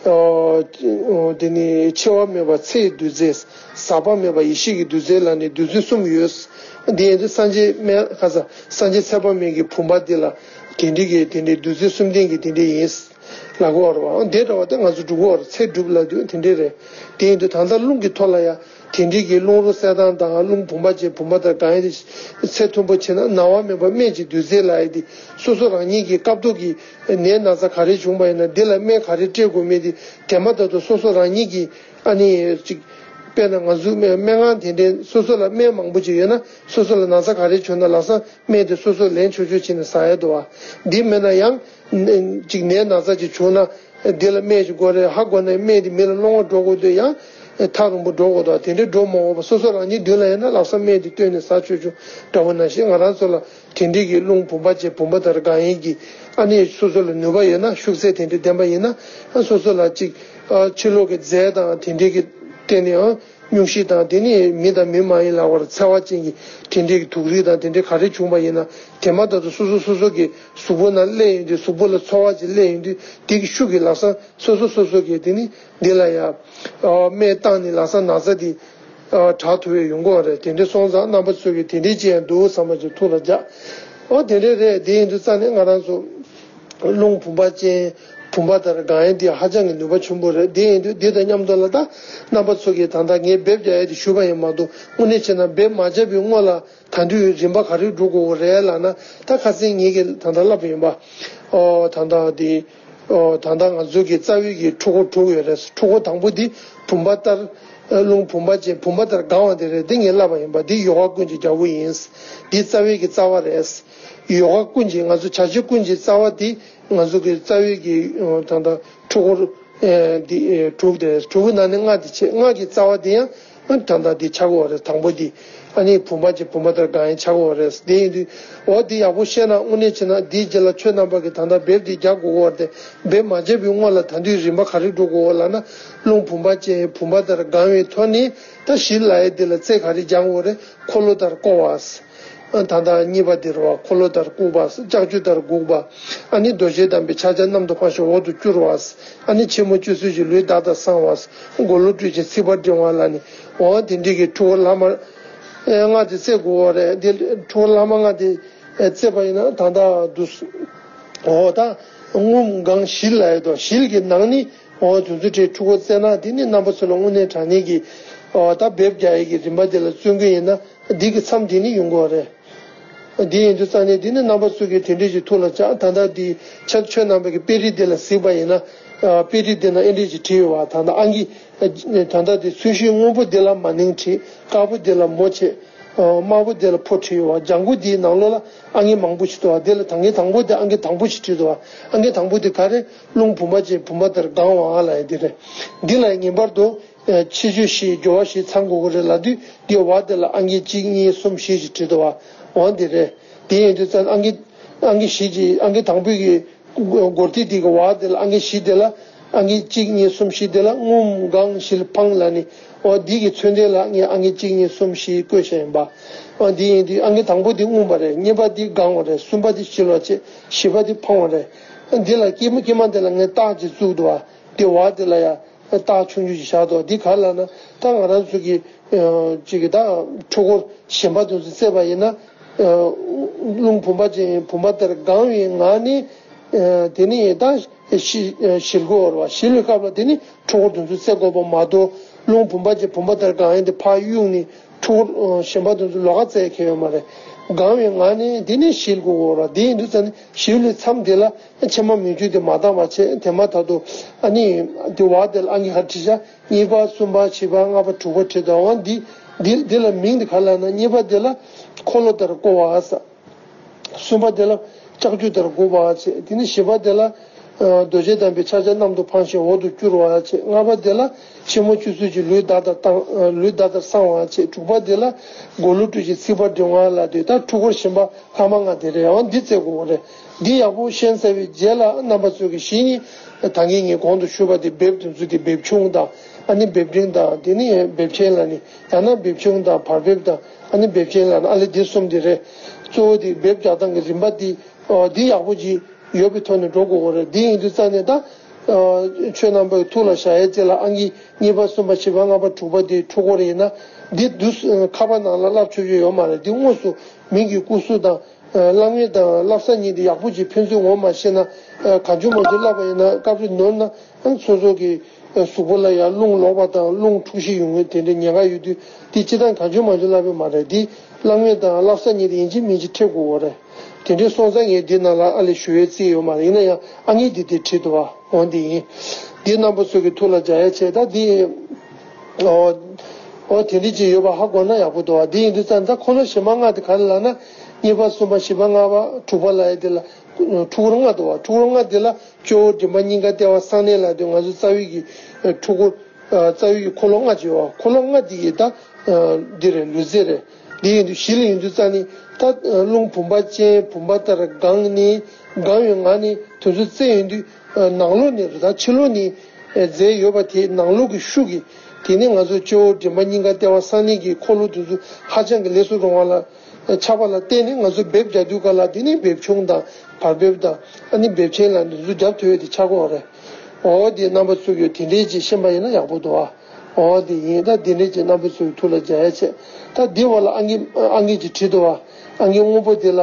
ཨོ། དེ་ནི་འཆི་བ་མེད་པ་ཚེའི་བདུད་རྩི། ཟག་པ་མེད་པ་ཡེ་ཤེས་ཀྱི་བདུད་རྩི་ལ་ནི་བདུད་རྩི་གསུམ་ཡོད། འདི་ཡིན་དུས་སངས་རྒྱས་སྨན་ཁ་ས་སངས་རྒྱས་ཚེ་དཔག་མེད་ཀྱི་བུམ་པ་འདི་ལ་དེ་འདྲའི་གི་དེ་འདྲའི་བདུད་རྩི་གསུམ་ལྡན་གྱི་དེ་འདྲའི་ཡིན་ལབ་ཀྱི་ཡོད་རེད་བ། འདི་འདྲ་བ་དེ་ང་ཚོ་སྒྲུབ་ཀྱི་ཡོད་རེད། ཚེ་སྒྲུབ་ལབ་དུས་དེ་འདྲའི་རེད། དེ་ཡིན་དུས་ད་ལྟ་རླུང་གི་ཐོག་ལ་ཡང་དེ་འདྲའི་གི་རླུང་རོ་གསལ་ཐང་དང་རླུང་བུམ་པ་ཅན་བུམ་པ་དང་སྒང་ཡིན་དེ་ཚད་མཐོན་པོ་བྱས་ན་ན་བ་མེད་པ་སྨན་གྱི་བདུད་རྩི་ལབ་ཡས་དེ་སོ་སོ་རང་ཉིད་ཀྱི་སྐབས་ཐོག་གི་ནད་ན་ཚ་ག་རེ་བྱུང་བ་ཡིན་ན་འདི་ལ་སྨན་ག་རེ་སྤྲད་དགོས་མིན་དེ་དེ་མ་ཐག་ཏུ་སོ་སོ་རང་ཉིད་ཀྱི། ཨ་ནི་ཅིག་དཔེར་ན་ང་ཚོ་སྨན་སྨན་ཁང་དེ་འདྲའི་སོ་སོ་ལ་སྨན་མང་པོ་ཅིག་ཡོད་ན་སོ་སོ་ལ་ན་ཚ་ག་རེ་བྱུང་ན་ལམ་སང་སྨན་དེ་སོ་སོ་ལེན་ཆོག་ཆོག་བྱས་ནས་ཟ་ཡས་འདུག་བ། འདི་མེད་ན་ཡང་ཅིག་ནད་ན་ཚ་ཅིག་བྱུང་ན་འདི་ལ་སྨན་ཞིག་དགོས་རེད། ཧ་གོ་ན་སྨན་དེ་མི་ལ་སློང་བ་འགྲོ་དགོས་དུས་ཡང་ཐག་རིང་པོ་འགྲོ་དགོས་འདུག་དེ་འདྲའི་འགྲོ་མ་འོས་པ་སོ་སོ་རང་ཉིད་མདུན་ལ་ཡོད་ན་ལམ་སང་སྨན་དེ་བཏོན་ནས་ཟ་ཆོག་ཆོག་འདྲ་བོ་ནང་བཞིན་ང་རང་ཚོ་ལ། དེ་འདྲའི་གི་རླུང་བུམ་པ་ཅན་བུམ་པ་དང་སྒང་ཡིན་གྱི། ཨ་ནི་སོ་སོ་ལ་ནུས་པ་ཡོད་ན་ཤུགས་ཚད་དེ་འདྲའི་ལྡན་པ་ཡིན་ན། ཨ། སོ་སོ་ལ་ཅིག་ཨ། ཕྱི་ལོགས་ཀྱི་རྫས་དང་དེ་འདྲའི་གི་བརྟེན་ནས། ཨ། སྙུང་གཞི་དང་དེ་ནི་མི་དང་མི་མ་ཡིན་ལ་བར་འཚེ་བ་ཅན་གྱི་དེ་འདྲའི་གི་དུག་རིགས་དང་དེ་འདྲའི་ག་རེ་བྱུང་བ་ཡིན་ན་དེ་མ་ཐག་ཏུ་སོ་སོ་སོ་སོ་གི་གཟུགས་པོ་ནང་སླེབས་ཡོང་དུས་གཟུགས་པོ་ལ་ཚོར་བ་ཅིག་སླེབས་ཡོང་དུས་དེ་གི་ཤུགས་ཀྱིས་ལམ་སང་སོ་སོ་སོ་སོ་གི་དེ་ནི་འདི་ལ་ཡ། ཨ། སྨན་བཏང་ནས་ལམ་སང་ན་ཚ་དེ། ཨ། དྲག་ཐུབ་པའི་ཡོང་གི་ཡོད་རེད། དེ་འདྲ་སོང་ཙང་རྣམ་པ་ཚོས་ཀྱིས་དེ་འདྲའི་ཅན་འདུག་བསམ་པ་ཅིག་ཐུགས་ལ་འཇགས། ཨོ་དེ་འདྲ་རེད། དེ་ཡིན་དུས་རྩ་ནས་ང་རང་ཚོ་རླུང་བུམ་པ་ཅན་བུམ་པ་ལྟར་གང་ཡིན་དེ་ཧ་ཅང་གི་ནུས་པ་ཆེན་པོ་རེད། དེ་ཡིན་དུས་འདི་དང་མཉམ་དུ་ལ་ད་རྣམ་པ་ཚོ་གིས་ད་ལྟ་ངས་འབེབས་རྒྱག་ཡས་དེ་ཞུས་པ་ཡིན་མ་གཏོགས་དངོས་གནས་བྱས་ན་འབེབས་མ་བྱས་པའི་སྔོན་ལ་ད་དུང་རིམ་པ་ག་རེ་སྒྲུབ་དགོས་རེད་ལབ་ན། ད་ཁ་སང་ངེད་ཀྱིས་ད་ལྟ་ལབ་པ་ཡིན་པ། ཨོ་ད་ལྟ་དེ། ཨོ། ད་ལྟ་ང་ཚོ་གི་རྩ་བའི་གི་འཁྲུལ་འཁོར་དྲུག་ཡོད་རེད། འཁྲུལ་འཁོར་དང་པོ་འདི་བུམ་པ་ལྟར། ཨ། རླུང་བུམ་པ་ཅན་བུམ་པ་ལྟར་གང་བ་དེ་རེད། འདི་ངས་ལབ་པ་ཡིན་པ། འདི་ཡོ་ག་ཀུན་གྱི་རྒྱལ་པོ་ཡིན། འདི་རྩ་བའི་གི་རྩ་བ་རེད། ཡོ་ག་ཀུན་གྱི་ང་ཚོ་བྱ་བྱེད་ཀུན་གྱི་རྩ་བ་འདི་ང་ཚོ་གི་རྩ་བའི་གི་ཨ། ད་ལྟ་འཁྲུལ་འཁོར། ཨ། འདི་ཨ། དྲུག་དེ་རེད། དྲུག་གི་ནང་ནས་ལྔ་འདི་ཆེ། ལྔ་གི་རྩ་བ་འདི་ཡང་། ཨ། ད་ལྟ་འདི་ཆགས་ཀྱི་ཡོད་རེད། དང་པོ་འདི། ཨ་ནི་བུམ་པ་ཅན་བུམ་པ་ལྟར་གང་ཡིན་ཆགས་ཀྱི་ཡོད་རེད། དེ་ཡིན་དུས་འོ་འདི་ཡག་པོ་ཤེས་ན་དངོས་གནས་བྱས་ན་འདིའི་རྗེས་ལ་ཁྱོད་རྣམ་པ་གིས་ད་ལྟ་འབེབས་འདི་རྒྱག་དགོས་ཀྱི་ཡོད་རེད་དེ། འབེབས་མ་བྱས་པའི་སྔོན་ལ་ད་དུང་རིམ་པ་ག་རེ་འགྲོ་དགོས་ལབ་ན། རླུང་བུམ་པ་ཅན་བུམ་པ་ལྟར་གང་བའི་ཐོག་ནས་ད་གཞི་ལ་ཡ་འདི་ལ་རྩེ་ག་རེ་སྦྱང་དགོས་རེད། འཁོར་ལོ་ལྟར་བསྐོར་བ། ཨ། ད་ལྟ་གཉིས་པ་འདི་རེད་བ། འཁོར་ལོ་ལྟར་བསྐོར་བ། ལྕགས་ཀྱུ་ལྟར་དགུག་པ། ཨ་ནི་རྡོ་རྗེ་བསྡམས་པའི་ཕྱག་རྒྱ་གནམ་དུ་འཕངས་ཤིང་འོག་ཏུ་བསྐྱུར་བ། ཨ་ནི་ཕྱི་མོ་བཅུ་གསུམ་གྱིས་ལུས་དག་དང་གསང་བ། མགོ་ལོག་སྤྲུལ་ཞིང་ཚིག་པ་འབྲིང་བ་ལ་ནི། འོ་དེ་འདྲའི་གི་འཁྲུལ་འཁོར་ལྷག་མ་ལྔ་དེ་རྩེ་དགོས་པ་རེད། དེ་འཁྲུལ་འཁོར་ལྷག་མ་ལྔ་དེ་རྩེ་བ་ཡིན་ན་ད་ལྟ་འདུག་འོ་ད་དངུལ་གང་ཞིལ་ལ་ཡོད་དོ། ཞིལ་གྱི་ནང་ནི་འོ་དུས་ཚོད་ཁྲིད་འཁྲུལ་འཁོར་རྩེ་ན་དེ་ནི་རྣམ་པ་ཚོ་ལ་དངོས་གནས་དྲང་གནས་ཀྱི། ཨོ་ད་འབེབས་རྒྱག་ཡས་ཀྱི་རིམ་པ་དེ་ལ་བརྩོན་གྱི་ཡིན་ན་འདི་གི་མཚམས་དེ་ནི་ཡོང་གི་ཡོད་རེད། འདི་ཡིན་དུས་ཙང་ནས་འདི་ནི་རྣམ་པ་ཚོ་གིས་དེ་འདྲས་ཞིག་ཐུགས་ལ་བཅག་ད་ལྟ་འདི་ཆ་ཁྱོད་རྣམ་པ་གི་དཔེ་རིས་འདི་ལ་གཟིགས་པ་ཡིན་ན། ཨ་དཔེ་རིས་འདི་ན་ཨེ་འདྲས་ཞིག་བྲིས་ཡོད་བ། ད་ལྟ་ཨང་ཀི་ཨ་ད་ལྟ་འདི་ཚོན་གཞི་སྔོན་པོ་འདི་ལ་མ་ནིང་བྲིས། དཀར་པོ་འདི་ལ་མོ་བྱས། ཨ་དམར་པོ་འདི་ལ་ཕོ་བྲིས་ཡོད་བ། ལྗང་གུ་འདིའི་ནང་ལོགས་ལ་ཨང་ཀི་མང་པོ་ཞིག་འདུག་བ། འདི་ལ་ད་ངས་དང་པོ་འདི་ཨང་ཀི་དང་པོ་ཞིག་བྲིས་འདུག་བ། ཨང་ཀི་དང་པོ་འདི་ག་རེ། རླུང་བུམ་པ་ཅན་བུམ་པ་ལྟར་གང་བ་ལབ་ཡ་འདི་རེད། འདི་ལ་ངེས་པར་དུ། ཨ་ཕྱི་བཅོས་བཞི་སྦྱོར་བ་བཞི་ཚང་དགོས་ཀྱི་རེད་ལབ་དུས་འདི་བ་དེ་ལ་ཨང་ཀི་གཅིག་གཉིས་གསུམ་བཞི་ཞིག་བྲིས་འདུག་བ། འོ་འདི་རེད། དེ་ཡིན་དུས་ཙང་ཨང་ཀི་ཨང་ཀི་བཞི་གཅིག་ཨང་ཀི་དང་པོའི་གི་སྒོར་ཐིག་འདི་གི་བ་དེ་ལ་ཨང་ཀི་བཞི་དེ་ལ་ཨང་ཀི་གཅིག་གཉིས་གསུམ་བཞི་དེ་ལ་རྔོམ་དགང་ཞིལ་འཕང་ལབ་ནི། འོ་འདི་གི་མཚོན་དོན་ལ་ངས་ཨང་ཀི་གཅིག་གཉིས་གསུམ་བཞི་བཀོད་བཞག་ཡིན་པ། འོ་འདི་ཡིན་དུས་ཨང་ཀི་དང་པོ་འདི་རྔོམ་པ་རེད། གཉིས་པ་འདི་དགང་བ་རེད། གསུམ་པ་འདི་ཞིལ་བ་བྱེད། བཞི་པ་འདི་འཕང་བ་རེད། འདི་ལ་སྐྱེས་མ་སྐྱེས་མ་དེ་ལ་ངས་རྟགས་ཅིག་བཙུགས་འདུག་བ། འདི་བ་དེ་ལ་ཡ། རྟགས་ཆུང་ཆུང་ཞིག་བཞག་འདུག་འདི་ག་ལབ་ན་ད་ང་རང་ཚོ་གི་ཨ་ཅིག་གི་ད་འཁྲུལ་འཁོར་གཞན་པ་དེ་ཚོ་བརྩད་པ་ཡིན་ན། ཨ་རླུང་བུམ་པ་ཅན་བུམ་པ་ལྟར་གང་བའི་ངང་ནས། ཨ་དེ་ནི་ད་ཞི་ཨ་ཞིལ་དགོས་པ་རེད་བ། ཞིལ་བའི་སྐབས་ལ་དེ་ནི་འཁྲུལ་འཁོར་དེ་ཚོ་བརྩད་དགོས་པ་མ་གཏོགས། རླུང་བུམ་པ་ཅན་བུམ་པ་ལྟར་གང་ཡིན་དེ་ཕར་གཡུགས་ནས་འཁྲུལ་འཁོར་ཨ་གཞན་པ་དེ་ཚོ་ལོགས་ཀ་བརྩད་ཁེལ་ཡོད་མ་རེད། གང་བའི་ངང་ནས་དེ་ནི་ཞིལ་དགོས་པ་རེད་བ། དེ་ཡིན་དུས་ཙང་ནས་ཞིལ་བའི་མཚམས་དེ་ལ་ཕྱེ་མ་མི་འཇུག་དེ་མ་བཏང་བ་བྱས། དེ་མ་ཐག་ཏུ་ཨ་ནི་དེ་བ་དེ་ལ་ཨང་ཀི་ཧ་བྲིས་བྱ། གཉིས་པ་གསུམ་པ་བཞི་པ་ལྔ་པ་དྲུག་པ་བྲིས་དང་། འོ་འདི་འདི་འདི་ལ་མིང་འདི་ག་ལབ་ན། གཉིས་པ་འདི་ལ་འཁོར་ལོ་ལྟར་བསྐོར་བ་ཟེར། གསུམ་པ་འདི་ལ་ལྕགས་ཀྱུ་ལྟར་དགུག་པ་བྱས། དེ་ནི་བཞི་པ་འདི་ལ་ཨ་རྡོ་རྗེ་བསྡམས་པའི་ཕྱག་རྒྱ་གནམ་དུ་འཕང་ཞིང་འོག་ཏུ་བསྐྱུར་བ་བྱས། ལྔ་པ་འདི་ལ་ཕྱི་མོ་བཅུ་གསུམ་གྱིས་ལུས་འདར་ལྟར་བཏང་། ལུས་འདར་ལྟར་བསྲང་བ་བྱས། དྲུག་པ་འདི་ལ་མགོ་ལུས་སྤྲུལ་ཞིང་ཚིགས་པ་འབྲིང་བ་ལ་ལྟོས། ད་འཁྲུལ་འཁོར་གཞན་པ་ལྷག་མ་ལྔ་དེ་རེད། འོ་འདི་བརྩད་དགོས་པ་རེད། འདི་ཡག་པོ་ཤེས་ཚར་བའི་རྗེས་ལ་རྣམ་པ་ཚོ་གིས་གཞི་ནས་ད་གིན་ངས་གོང་དུ་ཞུས་པ་དེ་འབེབས་དེ་ཚོ་དེ་འབེབས་ཆུང་དང་། ཨ་ནི་འབེབས་འབྲིང་དང་། དེ་ནས་འབེབས་ཆེན་ལབ་ནི། ཡང་ན་འབེབས་ཆུང་དང་བར་འབེབས་དང་། ཨ་ནི་འབེབས་ཆེན་ལབ་ནི། ཨ་ལེ་འདི་གསུམ་དེ་རེད། གཙོ་བོ་དེ་འབེབས་རྒྱག་སྟངས་ཀྱི་རིམ་པ་དེ་ཨོ་འདི་ཡག་པོ་ཅིག་ཡོད་པའི་ཐོག་ནས་འགྲོ་དགོས་པ་རེད། འདི་ཡིན་དུས་ཙང་ནས་ད་ཨ་ཁྱོད་རྣམ་པའི་ཐུགས་ལ་བཞག་ཡས་ཅིག་ལ་ཨང་ཀི་གཉིས་པ་གསུམ་པ་བཞི་པ་ལྔ་པ་དྲུག་པ་དེ་འཁྲུལ་འཁོར་ཡིན་ན། འདི་དུས་ཁ་པར་ནང་ལ་བསླབ་ཆོག་རྒྱུ་ཡོད་མ་རེད། འདི་དངོས་སུ་མི་གི་སྐུ་གཟུགས་དང་། ཨ་བསླབ་ངེས་དང་བསླབ་ས་གཉིས་དེ་ཡག་པོ་ཅིག་ཕན་ཚུན་ངོ་མ་ཤེས་ན། ཨ་གང་བྱུང་མང་བྱུང་བསླབ་པ་ཡིན་ན་སྐབས་རེ་ནོར་ན། ཨ་སོ་སོ་གི་ཨ་གཟུགས་པོ་ལ་ཡང་རླུང་ལོག་པ་དང་རླུང་འཁྲུགས་གཞི་ཡོང་གི་དེ་འདྲའི་ཉེན་ཁ་ཡོད་དུས། དེ་སྤྱིར་བཏང་གང་བྱུང་མང་བྱུང་བསླབ་པ་མ་རེད། དེ་བསླབ་ངེས་དང་བསླབ་ས་གཉིས་དེ་ཡིན་གཅིག་མིན་གཅིག་འཁྲིད་དགོས་པ་རེད། དེ་འདྲའི་སོང་ཙང་ངས་འདི་ནང་ལ་ཨ་ལེ་ཞུ་ཡས་རྩིས་ཡོད་མ་རེད། ཡིན་ན་ཡང་ཨང་ཀི་འདི་དེ་བྲིས་འདུག་བ། འོ་འདི་ཡིན། འདི་རྣམ་པ་ཚོ་གི་ཐུགས་ལ་འཇགས་ཡས་བྱས། ད་འདི་ཨོ་ཨོ་དེ་འདྲ་ཅིག་ཡོད་པ་ཧ་གོ་ན་ཡག་པོ་འདུག་བ། འདི་ཡིན་དུས་ཙང་ད་འཁོར་ལོ་གཞན་མ་ལྔ་དེ་ག་རེ་ལབ་ན། གཉིས་པ་གསུམ་པ་བཞི་པ་ལྔ་པ་དྲུག་པ་ལབ་ཡས་དེ་ལ་འཁྲུལ་འཁོར་ལྔ་འདུག་བ། འཁྲུལ་འཁོར་ལྔ་དེ་ལ་སྐྱོ་བོ་མགྲིན་པ་སྙིང་ག་ལྟེ་བ་གསང་གནས་ལབ་དུས་ང་ཚོ་རྩ་བའི་གི་འཁྲུལ་འཁོར། རྩ་བའི་འཁོར་ལོ་ལྔ་ཅིག་ཡོད་པ། འཁོར་ལོ་ལྔ་འདི་ཡི་ད་འདི་རེད། ལུས་རྩལ་རེད། འདི་ཡིན་དུས་གཞི་ལ་ཡིན་དུས་ཙང་ནི་ད་རླུང་བུམ་པ་ཅན་བུམ་པ་ལྟར་གང་ནི་གང་བའི་ངང་ནས་དེ་ཚོ་རྩལ་ཡིན་དུས། ནང་ལོགས་ནས་རེད། ད་ཕྱི་ལོགས་ནས་རྩལ་ཡོད་པ་དེ་ནང་ལོགས་ཀྱི་ཤུགས་ཀྱིས་དེ་ནི་ང་ཚོ་སྐྱོ་བོ་མགྲིན་པ་སྙིང་ག་ལྟེ་བ་གསང་གནས་ཀྱི་འཁོར་ལོ་དེ་ཚོ་ཧ་ཅང་གི་ལས་སུ་རུང་བ་ལ། ཆགས་པ་ལ་བརྟེན་ནས་ང་ཚོ་འབེབས་རྒྱག་དུས་སྐབས་ལ་དེ་ནི་འབེབས་ཆུང་དང་བར་འབེབས་དང་ཨ་ནི་འབེབས་ཆེན་ལ་འདི་ཚོ་རྒྱབ་ཐུབ་ཡས་དེ་ཆགས་ཀྱི་ཡོད་རེད། འོ་དེ་རྣམ་པ་ཚོ་གིས་དེ་འདྲའི་ཅིག་ཤེས་པ་ཡིན་ན་ཡག་པོ་འདུག་ཨ། འོ་དེ་ཡིན། ད་དེ་འདྲའི་ཅིག་རྣམ་པ་ཚོ་གི་ཐུགས་ལ་འཇགས་ཡས་བྱས། ད་འདི་བ་ལ་ཨང་ཀི་ཨང་ཀི་ཅིག་བྲིས་འདུག་ཨ། ཨང་ཀི་སྔོན་པོ་དེ་ལ་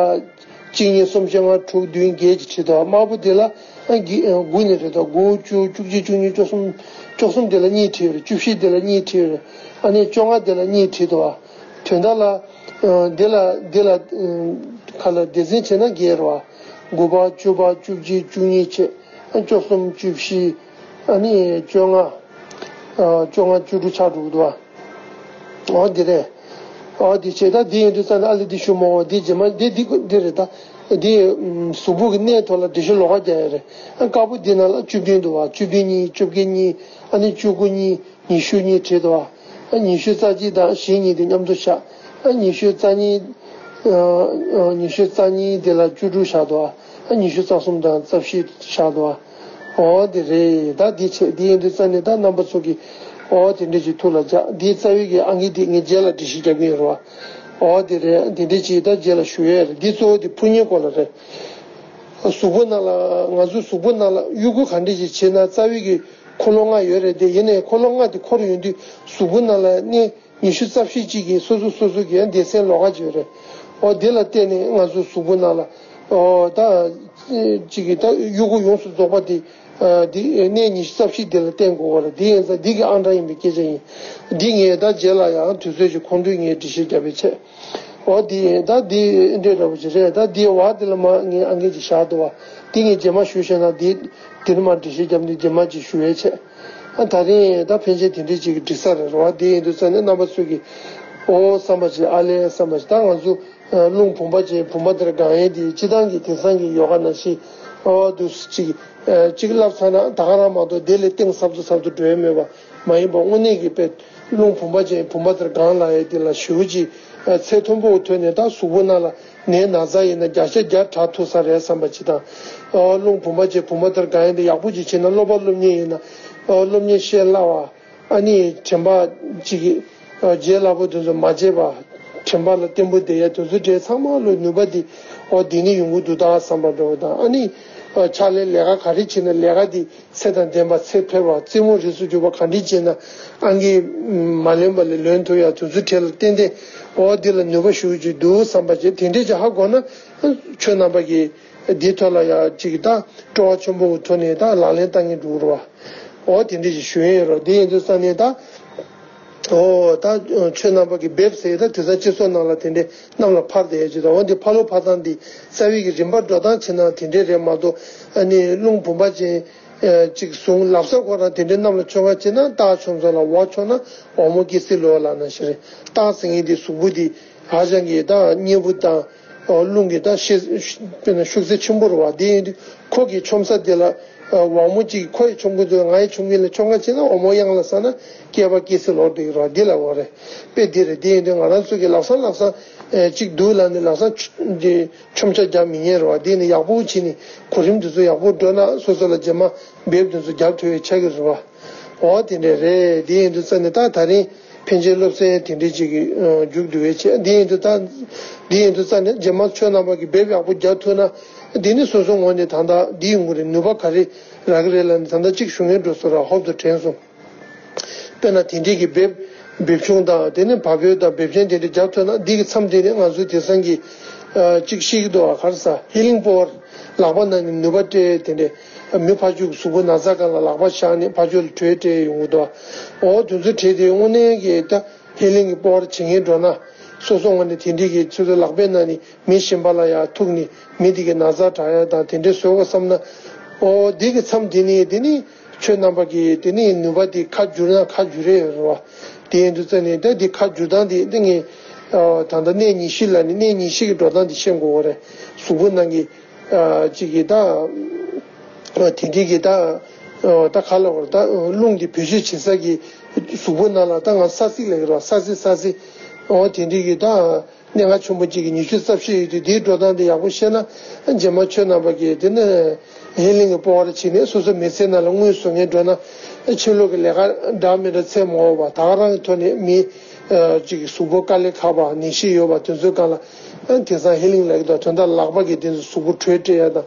གཅིག་གཉིས་གསུམ་བཞི་ལྔ་དྲུག་བདུན་བརྒྱད་ཅིག་བྲིས་འདུག་ཨ། དམར་པོ་དེ་ལ་ཨང་ཀི་དགུ་ནས་བྲིས་འདུག་དགུ་བཅུ་བཅུ་གཅིག་བཅུ་གཉིས་བཅུ་གསུམ། བཅུ་གསུམ་དེ་ལ་གཉིས་བྲིས་ཡོད་རེད། བཅུ་བཞི་དེ་ལ་གཉིས་བྲིས་ཡོད་རེད། ཨ་ནི་བཅོ་ལྔ་དེ་ལ་གཉིས་བྲིས་འདུག་ཨ། དོན་དག་ལ། ཨ་འདི་ལ་འདི་ལ་ཨ་ག་ལ་སྡེ་ཚན་བྱས་ན་བརྒྱད་རེད་བ། དགུ་པ་བཅུ་པ་བཅུ་གཅིག་བཅུ་གཉིས་བྱས། ཨ་བཅུ་གསུམ་བཅུ་བཞི། ཨ་ནི་བཅོ་ལྔ། ཨ་བཅོ་ལྔ་བཅུ་དྲུག་ཆགས་འགྲོ་གི་འདུག་བ། འོ་འདི་རེད། འོ་འདི་བྱས། ད་འདི་ཡིན་དུས་ཙང་ནས་ཨ་ལེ་འདི་ཞུ་མ་འོ་འདི་རྗེས་མ་འདི་འདི་འདི་རེད། ད་འདི་ཨ་གཟུགས་པོ་གི་གནས་ཐོག་ལ་འགྲེལ་བཤད་ལོགས་ཀ་རྒྱག་ཡ་རེད། ཨ་དཀར་པོ་འདི་ནང་ལ་བཅུ་བདུན་འདུག་བ། བཅུ་བདུན་གཉིས། བཅོ་བརྒྱད་གཉིས། ཨ་ནི་བཅུ་དགུ་གཉིས། ཉི་ཤུ་གཉིས་བྲིས་འདུག་བ། ཨ་ཉི་ཤུ་རྩ་གཅིག་དང་ཞེ་གཉིས་དེ་མཉམ་དུ་བཞག་ཨ་ཉི་ཤུ་རྩ་གཉིས། ཨ་ཉི་ཤུ་རྩ་གཉིས་དེ་ལ་བཅུ་དྲུག་བཞག་འདུག་བ། ཨ་ཉི་ཤུ་རྩ་གསུམ་དང་རྩ་བཞི་བཞག་འདུག་བ། འོ་དེ་རེད། ད་འདི་བྱས། འདི་ཡིན་དུས་ཙང་ནས་ད་རྣམ་པ་ཚོ་གིས་འོ་དེ་འདྲ་ཞིག་ཐུགས་ལ་འཇགས། འདིའི་རྩ་བའི་གི་ཨང་ཀི་དེ་ངས་རྗེས་ལ་འགྲེལ་བཤད་རྒྱག་གི་ཡོད་རེད་བ། འོ་དེ་རེད། དེ་འདྲ་ཅིག་ད་རྗེས་ལ་ཞུ་ཡས་རེད། འདི་གཙོ་བོ་དེ་ཕུ་ཉིན་སྐོར་ལ་རེད། གཟུགས་པོ་ནང་ལ་ང་ཚོ་གཟུགས་པོ་ནང་ལ་དབྱུ་གུ་ག་འདྲ་ཞིག་བྱས་ན་རྩ་བའི་གི་འཁོར་ལོ་ལྔ་ཡོད་རེད་དེ། ཡིན་ནའི་འཁོར་ལོ་ལྔ་དེ་འཁོར་ཡོང་དུས་གཟུགས་པོ་ནང་ལ་གནས་ཉི་ཤུ་རྩ་བཞི་གཅིག་གིས་སོ་སོ་སོ་སོ་གི་ཡང་སྡེ་ཚན་ལོགས་ཀ་ཅིག་ཡོད་རེད། འོ་དེ་ལ་བརྟེན་ནས་ང་ཚོ་གཟུགས་པོ་ནང་ལ་འོ་ད་གཅིག་གི་ད་དབྱུ་གུ་ཡོངས་སུ་རྫོགས་པ་དེ་ འདི་གནས་ཉི་ཤུ་རྩ་བཞི་འདི་ལ་བརྟེན་དགོས་པ་རེད། འདི་ཡིན་ཙང་འདི་གི་ཨང་གྲངས་ཡིན་པའི་སྐད་ཆ་ཡིན། འདི་ངས་ད་རྗེས་ལ་ཡང་དུས་ཚོད་ཅིག་ཁོང་ཁྲོས་ངས་འགྲེལ་བཤད་རྒྱབ་པའི་ཆེད། འོ་འདི་ཡིན་ད་འདི་འདྲས་འདྲ་པོ་ཅིག་རེད། ད་འདི་བ་འདི་ལ་མ་ངས་ཨང་ཀི་ཅིག་བཞག་འདུག་བ། འདི་ངས་རྗེས་མ་ཞུ་ཤེས་ན་འདི་འདིར་མ་འགྲེལ་བཤད་རྒྱབ་ནས་རྗེས་མ་ཅིག་ཞུ་བའི་ཆེད། ཨ་ད་རིང་ད་ཕན་ཆད་དེ་འདྲས་ཅིག་འགྲིག་ས་རེད་རོ། འདི་ཡིན་དུས་ཙང་ནས་རྣམ་པ་ཚོས་ཀྱི་འོ་བསམ་པ་ཅིག་ཨ་ལས་བསམ་པ་ཅིག་ད་ང་ཚོ་རླུང་བུམ་པ་ཅན་བུམ་པ་དེར་དགང་ཡས་དེ་སྤྱི་བཏང་གི་དེང་སང་གི་ཡོ་ག་ནང་བཞིན་འོ་འདུག་ཅིག་ཅིག་བསླབ་ཚར་ན་ད་ག་རང་མ་གཏོགས་དེ་ལས་གཏིང་ཟབ་ཏུ་ཟབ་ཏུ་འགྲོ་ཡས་མེད་པ་མ་ཡིན་པ། དངོས་གནས་ཀྱི་དཔེ་རླུང་བུམ་པ་ཅན་བུམ་པ་དེར་དགང་ལ་ཡས་དེ་ལ་ཞེ་པོ་ཅིག་ཚད་མཐོན་པོ་ཐོན་ནས་ད་གཟུགས་པོ་ནང་ལ་ནད་ན་ཚ་ཡིན་ན་བརྒྱ་ཆ་བརྒྱ་དྲག་ཐུབ་ས་རེད་བསམ་པ་ཅིག་དང་། རླུང་བུམ་པ་ཅན་བུམ་པ་དེར་དགང་ཡས་དེ་ཡག་པོ་ཅིག་བྱས་ན་སློབ་པ་སློབ་གཉེར་ཡིན་ན་སློབ་གཉེར་ཤེས་སླ་བ། ཨ་ནི་དྲན་པ་ཅིག་གི་རྗེས་ལ་པོ་དེ་ཚོ་མ་བརྗེད་པ། དྲན་པ་ལ་བརྟན་པོ་བསྡད་ཡ་དེ་ཚོ་གྲས་ཚང་མ་ལོ་ནུས་པ་འདི་འོ་འདི་ནི་ཡོང་གི་འདུག་ད་བསམ་པ་འདྲ་བོ་དང་། ཨ་ནི་ཕྱག་ལས་ལས་ཀ་ག་རེ་བྱེད་ན་ལས་ཀ་འདི་ཚེ་དང་ལྡན་པ་ཚེ་འཕེལ་བ་རྩེད་མོ་རིས་སུ་འཇུག་པ་ག་འདྲ་བྱེད་ན་ཨང་ཀི་མ་ལོན་པ་ལས་ལོན་ཐུབ་ཡ་དེ་ཚོ་གྲས་ལ་བརྟེན་ཏེ་འོ་འདི་ལ་ནུས་པ་ཞུགས་ཀྱི་འདུག་བསམ་པ་བྱེད། དེ་འདྲས་ཀྱི་ཧ་གོ་ན་ཁྱོད་རྣམ་པ་གི་འདི་ཐོག་ལ་ཡ་ཅིག་ད་སྤྲོ་བ་ཆེན་པོ་ཐོག་ནས་ད་ལག་ལེན་བསྟར་མཁན་འགྲོ་གི་རེད་བ། འོ་དེ་འདྲ་ཞིག་ཞུ་ཡས་ཡོད་རོགས། དེ་ཡིན་དུས་ཙང་ནས་ད། འོ་ད་ཁྱོད་རྣམ་པ་གི་འབེབས་ཟེར་ད་དེང་སང་སྤྱི་ཚོགས་ནང་ལ་དེ་འདྲའི་གནམ་ལ་འཕར་བསྡད་ཡས་ཅིག་དང་། འོ་འདི་འཕར་ལོ་འཕར་སྟངས་འདི་རྩ་བའི་གི་རིམ་པ་འགྲོ་སྟངས་བྱས་ན་དེ་འདྲའི་རེད་མ་གཏོགས། ཨ་ནི་རླུང་བུམ་པ་ཅན་ཅིག་བཟུང་ལབ་ས་ཁོ་རང་དེ་འདྲའི་གནམ་ལ་མཆོང་ཁ་བྱེད་ན་རྟགས་ཆུང་ཙག་ལ། འོག་མཆོང་ན་འོག་མོ་སྐྱེ་སྲིད་ལོ་ལབ་ན་ཞིག་རེད། རྟགས་ཟེར་མཁན་འདི་གཟུགས་པོ་འདི་ཧ་ཅང་གི་ད་མཉེན་པོ་དང་། རླུང་གི་ད་ཤེས་དཔེར་ན་ཤུགས་ཚད་ཆེན་པོ་རེད་བ། དེ་ཡིན་དུས་ཁོ་གི་མཆོང་ས་དེ་ལ་འོག་མོ་གཅིག་ཁོ་ཡི་མཆོང་གི་འདུག་ང་ཡི་མཆོང་གི་ལ་མཆོང་ཁ་བྱེད་ན་འོག་མོ་གཡང་ལ་ཟག་ན་སྐྱེས་པ་སྐྱེ་སྲིད་ལོ་འགྲོ་གི་རེད་བ། འདི་ལ་འོ་རེད། དཔེ་འདི་རེད། དེ་ཡིན་དུས་ང་རང་ཚོ་གི་ལག་ས་ལག་ས་གཅིག་འདུག་ལབ་ནས་ལག་ས་འདི་མཆོང་ཆ་རྒྱག་མི་ཉན་རེད་བ། དེ་ནི་ཡག་པོ་བྱས་ནས་གོ་རིམ་དེ་ཚོ་ཡག་པོ་འགྲོ་ན་སོ་སོ་ལ་རྗེས་མ་འབེབས་དེ་ཚོ་རྒྱབ་ཐུབ་ཡས་ཆགས་ཀྱི་རེད་བ། འོ་དེ་འདྲས་རེད། དེ་ཡིན་དུས་ཙང་ནས་ད་ད་རིང་ཕན་ཆད་སློབ་ཚན་དེ་འདྲས་ཅིག་གི་མཇུག་བསྡུ་བའི་ཆེད། དེ་ཡིན་དུས་ད་དེ་ཡིན་དུས་ཙང་ནས་རྗེས་མ་ཁྱོད་རྣམ་པ་གི་འབེབས་ཡག་པོ་རྒྱག་ཐུབ་ན་དེ་ནི་སོ་སོ་ངོས་ནས་ད་ལྟ་འདི་ཡོང་གི་རེད། ནུས་པ་ག་རེ་རག་གི་རེད་ལབ་ནས་ད་ལྟ་གཅིག་ཞུ་མཁན་འགྲོ་སོང་ར། ཧོབ་ཏུ་དྲན་སོང་། དཔེར་ན་དེ་འདྲས་ཀྱི་འབེབས་འབེབས་ཆུང་དང་དེ་ནས་བབ་འོས་དང་འབེབས་ཆེན་དེ་འདྲས་རྒྱབ་ཐུབ་ན་འདི་གི་མཚམས་དེ་ནས་ང་ཚོའི་དེང་སང་གི་གཅིག་ཤེས་ཀྱི་འདུག་བ། ག་རེ་ཟ་ཧི་ལིང་པོ་ཝར་ལག་པ་ནང་ནས་ནུས་པ་སྤྲད་དེ་འདྲས། མི་ཕར་ཕྱོགས་ཀྱི་གཟུགས་པོ་ན་ཚ་སྒང་ལ་ལག་པ་བཞག་ནས་ཕར་ཕྱོགས་ལ་དྲོད་སྤྲད་ཡོང་གི་འདུག་འོ་དེ་ཚོ་དྲོད་དེ་དངོས་གནས་ཀྱི་ད་ཧི་ལིང་གི་པོ་ཝར་བྱེད་མཁན་འགྲོ་ན་སོ་སོ་ངོས་ནས་དེ་འདྲས་ཀྱི་ཚོད་ཚོད་ལག་པའི་ནང་ནས་མི་གཞན་པ་ལ་ཡང་ཐུག་ནས་མི་དེ་གི་ན་ཚ་དྲག་ཡ་དང་དེ་འདྲས་བཟོ་དགོས་བསམ་ན། འོ་དེ་གི་མཚམས་དེ་ནས་དེ་ནས་ཁྱོད་རྣམ་པ་གི་དེ་ནས་ནུས་པ་དེ་ཁ་བསྒྱུར་ན་ཁ་བསྒྱུར་རེ་ཡོད་རེད་བ། དེ་ཡིན་དུས་ཙང་ནས་ད་དེ་ཁ་བསྒྱུར་སྟངས་དེ་དེ་ངས་ད་ལྟ་གནས་ཉི་ཤུ་ལ་ནི་གནས་ཉི་ཤུ་གི་འགྲོ་སྟངས་དེ་ཤེས་དགོས་པ་རེད། གཟུགས་པོ་ནང་གི་གཅིག་གིས་ད་དེ་འདྲའི་གི་ད་ད་ག་ལ་བར་ད་རླུང་གི་བེད་སྤྱོད་བྱེད་ས་གི་གཟུགས་པོ་ནང་ལ་ད་ང་ས་ཚིགས་ལ་གི་ར་ས་ཚིགས་ས་ཚིགས་འོ་དེ་འདྲའི་གི་ད་གནས་ང་ཆེན་པོ་གཅིག་གི་ཉི་ཤུ་རྩ་བཞི་ཡོད་དུས་དེའི་འགྲོ་སྟངས་དེ་ཡག་པོ་ཤེས་ན་རྗེས་མ་ཁྱོད་རྣམ་པ་གི་དེ་ནས་ཧེ་ལིང་གི་སྤོ་བར་བྱས་ནས་སོ་སོ་མི་ཚེ་ནང་ལ་དངུལ་བཟོ་མཁན་འགྲོ་ན་ཕྱི་ལོགས་ཀྱི་ལས་ཀ་འདྲ་མི་འདྲ་འཚོལ་མ་འོང་བ་ད་ག་རང་གི་ཐོག་ནས་མི་གཅིག་གི་གཟུགས་པོ་དཀའ་ལས་ཁག་པ་ནད་གཞི་ཡོད་པ་དེ་ཚོའི་སྒང་ལ། ཨ་དེང་སང་ཧི་ལིང་ལབ་ཀྱི་འདུག་དོན་དག་ལག་པ་གིས་དེ་ཚོ་གཟུགས་པོ་དྲོད་སྤྲད་ཡ་དང་།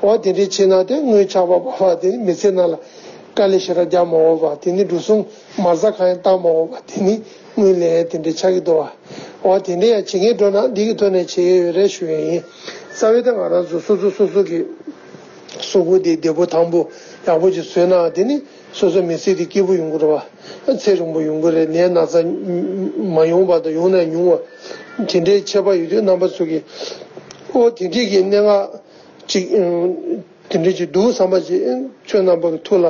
འོ་དེ་འདྲའི་བྱས་ན་དེ་དངུལ་ཆག་པ་བབས་པ་དེ་ནི་མི་ཚེ་ནང་ལ་དཀའ་ལས་ཞེ་དྲག་རྒྱག་མ་འོང་བ་དེ་ནི་འགྲོ་སོང་མ་རྩ་གང་ཡང་བཏང་མ་འོང་བ་དེ་ནི་དངུལ་ལེན་དེ་འདྲའི་ཆགས་ཀྱི་འདུག་བ། འོ་དེ་འདྲའི་ཡང་བྱེད་མཁན་འགྲོ་ན་འདི་གི་ཐོག་ནས་བྱེད་ཡས་ཡོད་རེད་ཞུ་ཡས་ཡིན། རྩ་བའི་ད་ང་རང་ཚོ་སོ་སོ་སོ་སོ་གི་གཟུགས་པོ་དེ་བདེ་པོ་ཐང་པོ་ཡག་པོ་ཅིག་བཟོས་ན་དེ་ནི་སོ་སོ་མི་ཚེ་དེ་སྐྱིད་པོ་ཡོང་གི་རེད་བ། ཚེ་རིང་པོ་ཡོང་གི་རེད། ནད་ན་ཚ་མ་ཡོང་བ་དང་ཡོང་ན་ཉུང་བ་དེ་འདྲའི་ཁྱད་པར་ཡོད་དུས་རྣམ་པ་ཚོ་གིས་ཨོ་དེ་འདྲའི་གི་སྙན་ངག་ཅིག་དེ་འདྲའི་ཅིག་འདུག་བསམ་པ་ཅིག་ཁྱོད་རྣམ་པ་གི་ཐུགས་ལ་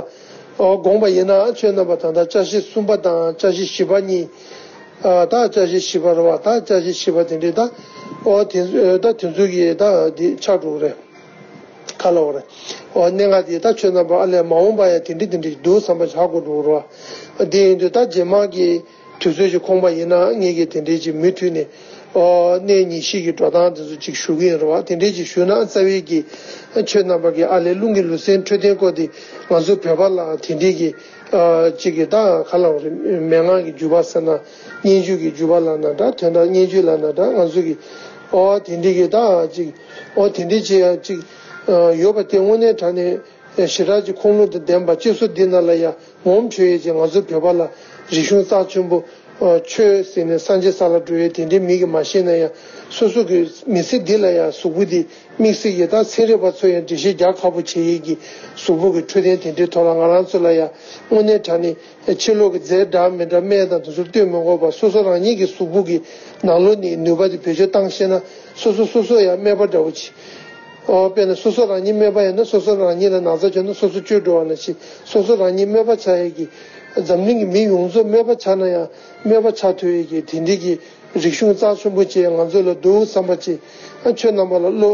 ཨོ་དགོངས་པ་ཡིན་ན་ཁྱོད་རྣམ་པ་ད་ལྟ་བཅའ་ཤེས་གསུམ་པ་དང་བཅའ་ཤེས་བཞི་པ་གཉིས། ཨ་ད་བཅའ་ཤེས་བཞི་པ་རེད་བ། ད་བཅའ་ཤེས་བཞི་པ་དེ་འདྲའི་ད་ཨོ་དེ་ད་དེ་ཚོ་གི་ད་འདི་ཆགས་འགྲོ་གི་རེད། ག་ལ་བ་རེད། འོ་གནད་འགག་དེ་ད་ཁྱོད་རྣམ་པ་ཨ་ལས་མ་འོངས་པ་ཡ་དེ་འདྲི་དེ་འདྲི་འདུག་བསམ་པ་ཆགས་དགོས་འགྲོ་རོ། དེ་ཡིན་དུས་ད་རྗེས་མ་གི་དུས་ཚོད་ཅིག་ཁོམ་པ་ཡིན་ན་ངེད་ཀྱིས་དེ་འདྲི་ཅིག་མུ་མཐུད་ནས་ཨོ་གནས་ཉི་ཤུ་གི་འགྲོ་སྟངས་དེ་ཚོ་ཅིག་ཞུ་གི་ཡིན་རོ། དེ་འདྲི་ཅིག་ཞུས་ན་རྩ་བའི་གི་ཁྱོད་རྣམ་པ་གི་ཨ་ལས་རླུང་གི་ལུས་སེམས་འཕྲོད་བསྟེན་སྐོར་དེ་ང་ཚོ་བོད་པ་ལ་དེ་འདྲི་གི་ཨ་ཅིག་གི་ད་ག་ལ་བ་རེད། མན་ངག་གི་བརྒྱུད་པ་ཟེར་ན་སྙན་བརྒྱུད་ཀྱི་བརྒྱུད་པ་ལ་ན་འདྲ། དོན་དག་སྙན་བརྒྱུད་ལ་ན་འདྲ། ང་ཚོ་གི་ཨོ་དེ་འདྲི་གི་ད་ཅིག་ཨོ་དེ་འདྲའི་ཅིག་ཡང་ཅིག་ཡོད་པ་དེ་དངོས་གནས་དྲང་གནས་ཞེ་དྲག་ཅིག་ཁུངས་ལུང་དང་ལྡན་པ། སྤྱི་ཚོགས་འདི་ནང་ལ་ཡང་ངོམ་ཆོད་ཡས་ཅིག་ང་ཚོ་བོད་པ་ལ་རིག་གཞུང་རྩ་ཆེན་པོ་ཆོས་ཟེར་ནས་སངས་རྒྱས་ས་ལ་འགྲོ་ཡས་དེ་འདྲའི་མི་གིས་མ་ཤེས་ན་ཡང་སོ་སོ་གི་མི་ཚེ་འདི་ལ་ཡང་གཟུགས་པོ་འདི་ དམིགས་བསལ་གྱི་ད་ཚན་རིག་པ་ཚོ་ཡང་འགྲེལ་བཤད་རྒྱག་ཁག་པོ་བྱེད་ཡས་ཀྱི་གཟུགས་པོ་གི་འཕྲོད་བསྟེན་དེ་འདྲའི་ཐོག་ལ་ང་རང་ཚོ་ལ་ཡང་དངོས་གནས་དྲང་གནས་ཕྱི་ལོགས་ཀྱི་རྫས་འདྲ་མི་འདྲ་སྨན་དང་དེ་ཚོར་ལྟོས་མི་དགོས་པར་སོ་སོ་རང་ཉིད་ཀྱི་གཟུགས་པོ་གི་ནང་ལོགས་ནས་ནུས་པ་དེ་བེད་སྤྱོད་བཏང་ཤེས་ན་སོ་སོ་སོ་སོ་ཡང་སྨན་པ་འདྲ་བོ་ཅིག་ཨོ་དཔེར་ན་སོ་སོ་རང་ཉིད་སྨན་པ་ཡིན་ན་སོ་སོ་རང་ཉིད་ལ་ན་ཚ་བྱུང་ན་སོ་སོ་བཅོས་འགྲོ་བ་ནང་བཞིན་སོ་སོ་རང་ཉིད་སྨན་པ་ཆགས་ཡས་ཀྱི་འཛམ་གླིང་གི་མི་ཡོངས་རྫོགས་སྨན་པ་ཆགས་ན་ཡང་སྨན་པ་ཆགས་ཐུབ་ཡས་ཀྱི་དེ་འདྲའི་གི་རིག་གཞུང་རྩ་ཆེན་པོ་ཅིག་ང་ཚོ་ལ་འདུག་བསམ་པ་ཅིག་ཨ་ཁྱོད་རྣམ་པ་ལ་བློ་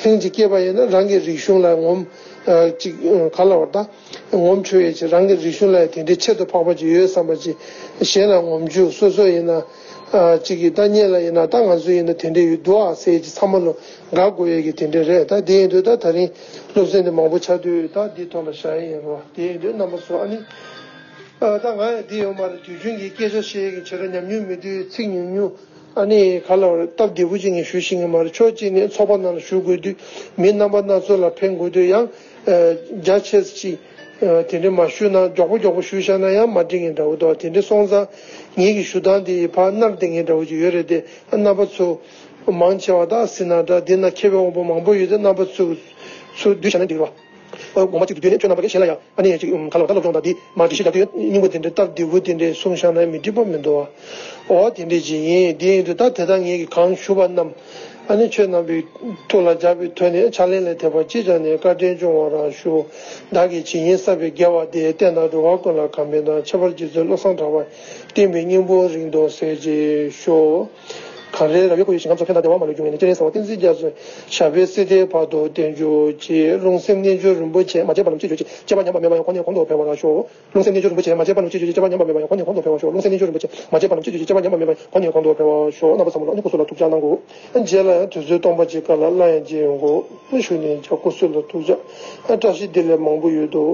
ལྷིང་ཅིག་སྐྱེས་པ་ཡིན་ན་རང་གི་རིག་གཞུང་ལ་ངོམ་ཨ་ཅིག་ག་ལ་བར་ད་ངོམ་ཆོག་ཡས་ཅིག་རང་གི་རིག་གཞུང་ལ་དེ་འདྲའི་ཁྱད་དུ་འཕགས་པ་ཅིག་ཡོད་བསམ་པ་ཅིག་གཞན་ལ་ངོམ་རྒྱུ་སོ་སོ་ཡིན་ན་ཨ་ཅིག་གི་ད་སྔོན་ལ་ཡིན་ན་ད་ང་ཚོ་ཡིན་ན་དེ་འདྲའི་ཡོད་འདུག་ཨ་ཟེར་ཅིག་ཚང་མ་ལོ་དགའ་དགོས་ཡས་ཀྱི་དེ་འདྲ་རེད། ད་དེ་ཡིན་དུས་ད་ད་རིང་སློབ་ཚན་དེ་མང་པོ་ཆགས་དུས་ད་འདི་ཐོག་ལ་བཞག་ཡིན་རོ། དེ་ཡིན་དུས་རྣམ་པ་ཚོ་ཨ་ནི་ཨ་ད་ང་ཡང་འདི་ཡོད་མ་རེད། དུས་རྒྱུན་གྱི་སྐད་ཆ་བཤད་ཡས་ཀྱི་བྱེད་ར་ཉམས་མྱོང་མེད་དུས་ཚིག་ཉུང་ཉུང་ཨ་ནི་ག་ལ་བར་སྟབས་བདེ་པོ་ཅིག་ངས་ཞུ་ཤེས་ཀྱི་མ་རེད། ཕྱོགས་གཅིག་ནས་ཚོགས་པ་ནང་ལ་ཞུགས་དགོས་དུས་མི་རྣམ་པ་སྣ་ཚོགས་ལ་ཕན་དགོས་དུས་ཡང་རྒྱ་ཆེ་ཅིག་དེ་འདྲའི་མ་ཞུས་ན་མགྱོགས་པོ་མགྱོགས་པོ་ཞུས་བཞག་ན་ཡང་མ་འགྲིག་མཁན་འདྲ་བོ་འདུག་དེ་འདྲའི་སོང་ཙང་ངེད་ཀྱི་ཞུ་སྟངས་དེ་ཕར་ནར་བསྡད་མཁན་འདྲ་བོ་ཅིག་ཡོད་རེད་དེ། རྣམ་པ་ཚོ་མང་ཆེ་བ་དག་སྲིད་ན་འདྲ་འདི་ན་མཁས་པའི་དབང་པོ་མང་པོ་ཡོད་དེ་རྣམ་པ་ཚོ་ཚུར་བསྡུས་བྱས་ན་འགྲིག་རེད་བ། འོ་ངོ་མ་གཅིག་ཏུ་བསྡུས་ནས་ཁྱོད་རྣམ་པ་གིས་གཞན་ལ་ཡང་ཨ་ནི་ཅིག་ག་ལ་བ་ད་སློབ་སྦྱོང་དང་འདི་མ་འགྲེལ་བཤད་རྒྱག་དུས་སྙིང་པོ་དེ་འདྲའི་སྟབས་བདེ་པོ་དེ་འདྲའི་གསུངས་བཞག་ན་མི་འགྲིག་པ་མི་འདུག་བ། འོ་དེ་འདྲའི་ཅིག་ཡིན། དེ་ཡིན་དུས་ད་དེ་དག་ངེད་ཀྱིས་གང་ཞུ་བ་རྣམས་ཨ་ནི་ཁྱོད་རྣམ་པའི་ཐུགས་ལ་འཇགས་པའི་ཐོག་ནས་ཕྱག་ལེན་ལ་འཐད་པ་ཅི་བྱ་ནས་བཀའ་དྲིན་སྐྱོང་བར་ཞུ། བདག་གིས་ཇི་སྙེད་བསགས་པའི་དགེ་བ་དེས་བསྟན་དང་འགྲོ་བ་ཀུན་ལ་ཕན་པའི་དང་ཁྱད་པར་རྗེ་བཙུན་བློ་བཟང་གྲགས་པ་བསྟན་པའི་སྙིང་པོ་རིང་དུ་གསལ་བྱེད་ཤོག་གངས་རིའི་ར་བས་བསྐོར་བའི་ཞིང་ཁམས་སུ། ཕན་དང་བདེ་བ་མ་ལུས་འབྱུང་བའི་གནས། སྤྱན་རས་གཟིགས་དབང་བསྟན་འཛིན་རྒྱ་མཚོའི་ཞབས་པད་སྲིད་མཐའི་བར་དུ་བརྟན་གྱུར་ཅིག་རླུང་སེམས་རྣལ་འབྱོར་རིན་པོ་ཆེ། མ་སྐྱེས་པ་རྣམས་སྐྱེ་གྱུར་ཅིག་སྐྱེས་པ་ཉམས་པ་མེད་པ་ཡང་། གོང་ནས་གོང་དུ་འཕེལ་བར་ཤོག་རླུང་སེམས་རྣལ་འབྱོར་རིན་པོ་ཆེ། མ་སྐྱེས་པ་རྣམས་སྐྱེ་གྱུར་ཅིག་སྐྱེས་པ་ཉམས་པ་མེད་པ་ཡང་། གོང་ནས་གོང་དུ་འཕེལ་བར་ཤོག་རླུང་སེམས་རྣལ་འབྱོར་རིན་པོ་ཆེ། མ་སྐྱེས་པ་རྣམས་སྐྱེ་གྱུར་ཅིག་སྐྱེས་པ་ཉམས་པ་མེད་པ་ཡང་། གོང་ནས་གོང་དུ་འཕེལ་བར་ཤོག་རྣམ་པ་ཚང་མ་ལ་ཨ་ནི་སྐུ་གཟུགས་ལ་ཐུགས་ཅག་གནང་གོ་རྗེས་ལ་ཡང་དུས་ཚོད་སྟོང་པ་ཅིག་སྐབས་ལ་སླར་ཡང་མཇལ་ཡོང་གོ་ཞུ་ནས་ཀྱང་སྐུ་གཟུགས་ལ་ཐུགས་ཅག་བཀྲ་ཤིས་བདེ་ལེགས་མང་པོ་ཡོད་དོ།